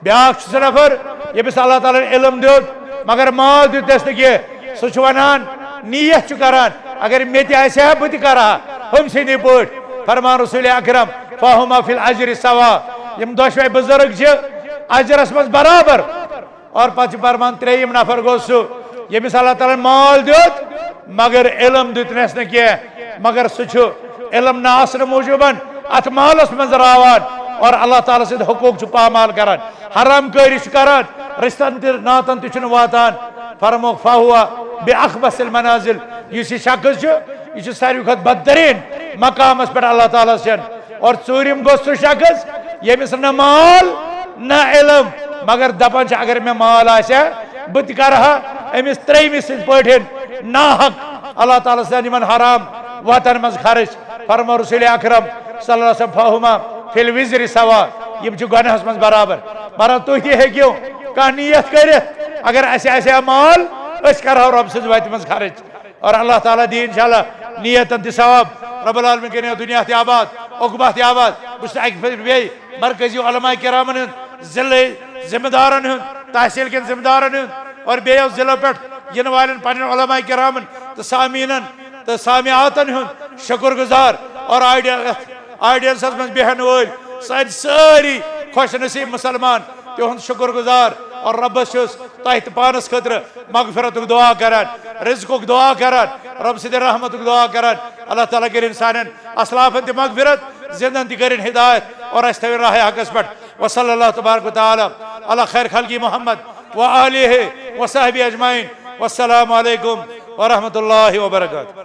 بیٛاکھ چھُ سُہ نفر، ییٚمِس اللہ تعالیٰ ہن علم دیُت، مگر مال دیُتنس نہٕ کینٛہہ۔ سُہ چھُ ونان، نیت چھُ کران، اگر مےٚ تہِ آسہِ ہا، بہٕ تہِ کرٕ ہا ہُمۍ سٕنٛدی پٲٹھۍ۔ فرمان رسول اکرم، فاہما فی الاجر سوا، یِم دۄشوے بزرگ چھِ اجرس منٛز برابر۔ اور پتہٕ چھُ فرمان، ترٛیٚیِم نفر گوٚو سُہ، ییٚمِس اللہ تعالیٰ ہن مال دیُت، مگر علم دیُتنس نہٕ کینٛہہ، مگر سُہ چھُ علم نہ آسنہٕ موٗجوٗبن اتھ مالس منٛز راوان اور اللہ تعالیٰ سٕنٛدۍ حقوٗق چھُ پامال کران، حرام کٲری چھُ کران، رشتن تہٕ ناتن تہِ چھُنہٕ واتان۔ فرمووُکھ، فہو بأخبث المنازل، یُس یہِ شخص چھُ، یہِ چھُ ساروی کھۄتہٕ بدترین مقامس پٮ۪ٹھ اللہ تعالیٰ سٕنٛدٮ۪ن۔ اور ژوٗرِم گوٚو سُہ شخص، ییٚمِس نہ مال نہ علم، مگر دپان چھِ، اگر مےٚ مال آسہِ ہا، بہٕ تہِ کرٕ ہا أمِس ترٛیٚیمِس سٕنٛدۍ پٲٹھۍ ناحق اللہ تعالیٰ سٕنٛدٮ۪ن یِمن حرام وتن منٛز خرٕچ۔ فرموو رسول اکرم صلی اللہ علیہ وسلم، فہما فی الوزر سوا، یِم چھِ گۄناہس منٛز برابر۔ مگر تُہۍ تہِ ہیٚکِو کانٛہہ نیت کٔرِتھ، اگر اسہِ آسہِ ہا مال، أسۍ کرہو رۄب سٕنٛزِ وتہِ منٛز خرٕچ۔ اور اللہ تعالیٰ دی انشاءاللہ نیتن تہِ ثواب۔ رب العالمین کٔرِنو دُنیا تہِ آباد، عقبہ تہِ آباد۔ بہٕ چھُس اکہِ پھِرِ بیٚیہِ مرکزی علماء کرامن ہُنٛد، ضلعہٕ ذمہٕ دارن ہُنٛد، تحصیل کٮ۪ن ذمہٕ دارن ہُنٛد اور بیٚیو ضلعو پٮ۪ٹھ یِنہٕ والٮ۪ن پننٮ۪ن علماء کرامن تہٕ سامعیٖنن تہٕ سامعاتن ہُنٛد شُکر گُزار۔ اور آڈی-، یتھ آڈینسس منٛز بیہن وٲلۍ سٲنۍ سٲری خۄش نصیب مسلمان، تِہُنٛد شُکر گُزار۔ اور رۄبس چھُس تۄہہِ تہٕ پانس خٲطرٕ مغفرتُک دعا کران، رزقُک دعا کران، رۄب سٕنٛدِ رحمتُک دعا کران۔ اللہ تعالیٰ کٔرِن سانٮ۪ن اسلافن تہِ مغفرت، زندن تہِ کٔرِن ہدایت اور اسہِ تھٲوِن راہ حقس پٮ۪ٹھ۔ وصلی اللہ تبارک و تعالیٰ علی خیر خلقی محمد و آلہ و صحبہ اجمعین۔ والسلام علیکم ورحمۃ اللہ وبرکاتہ۔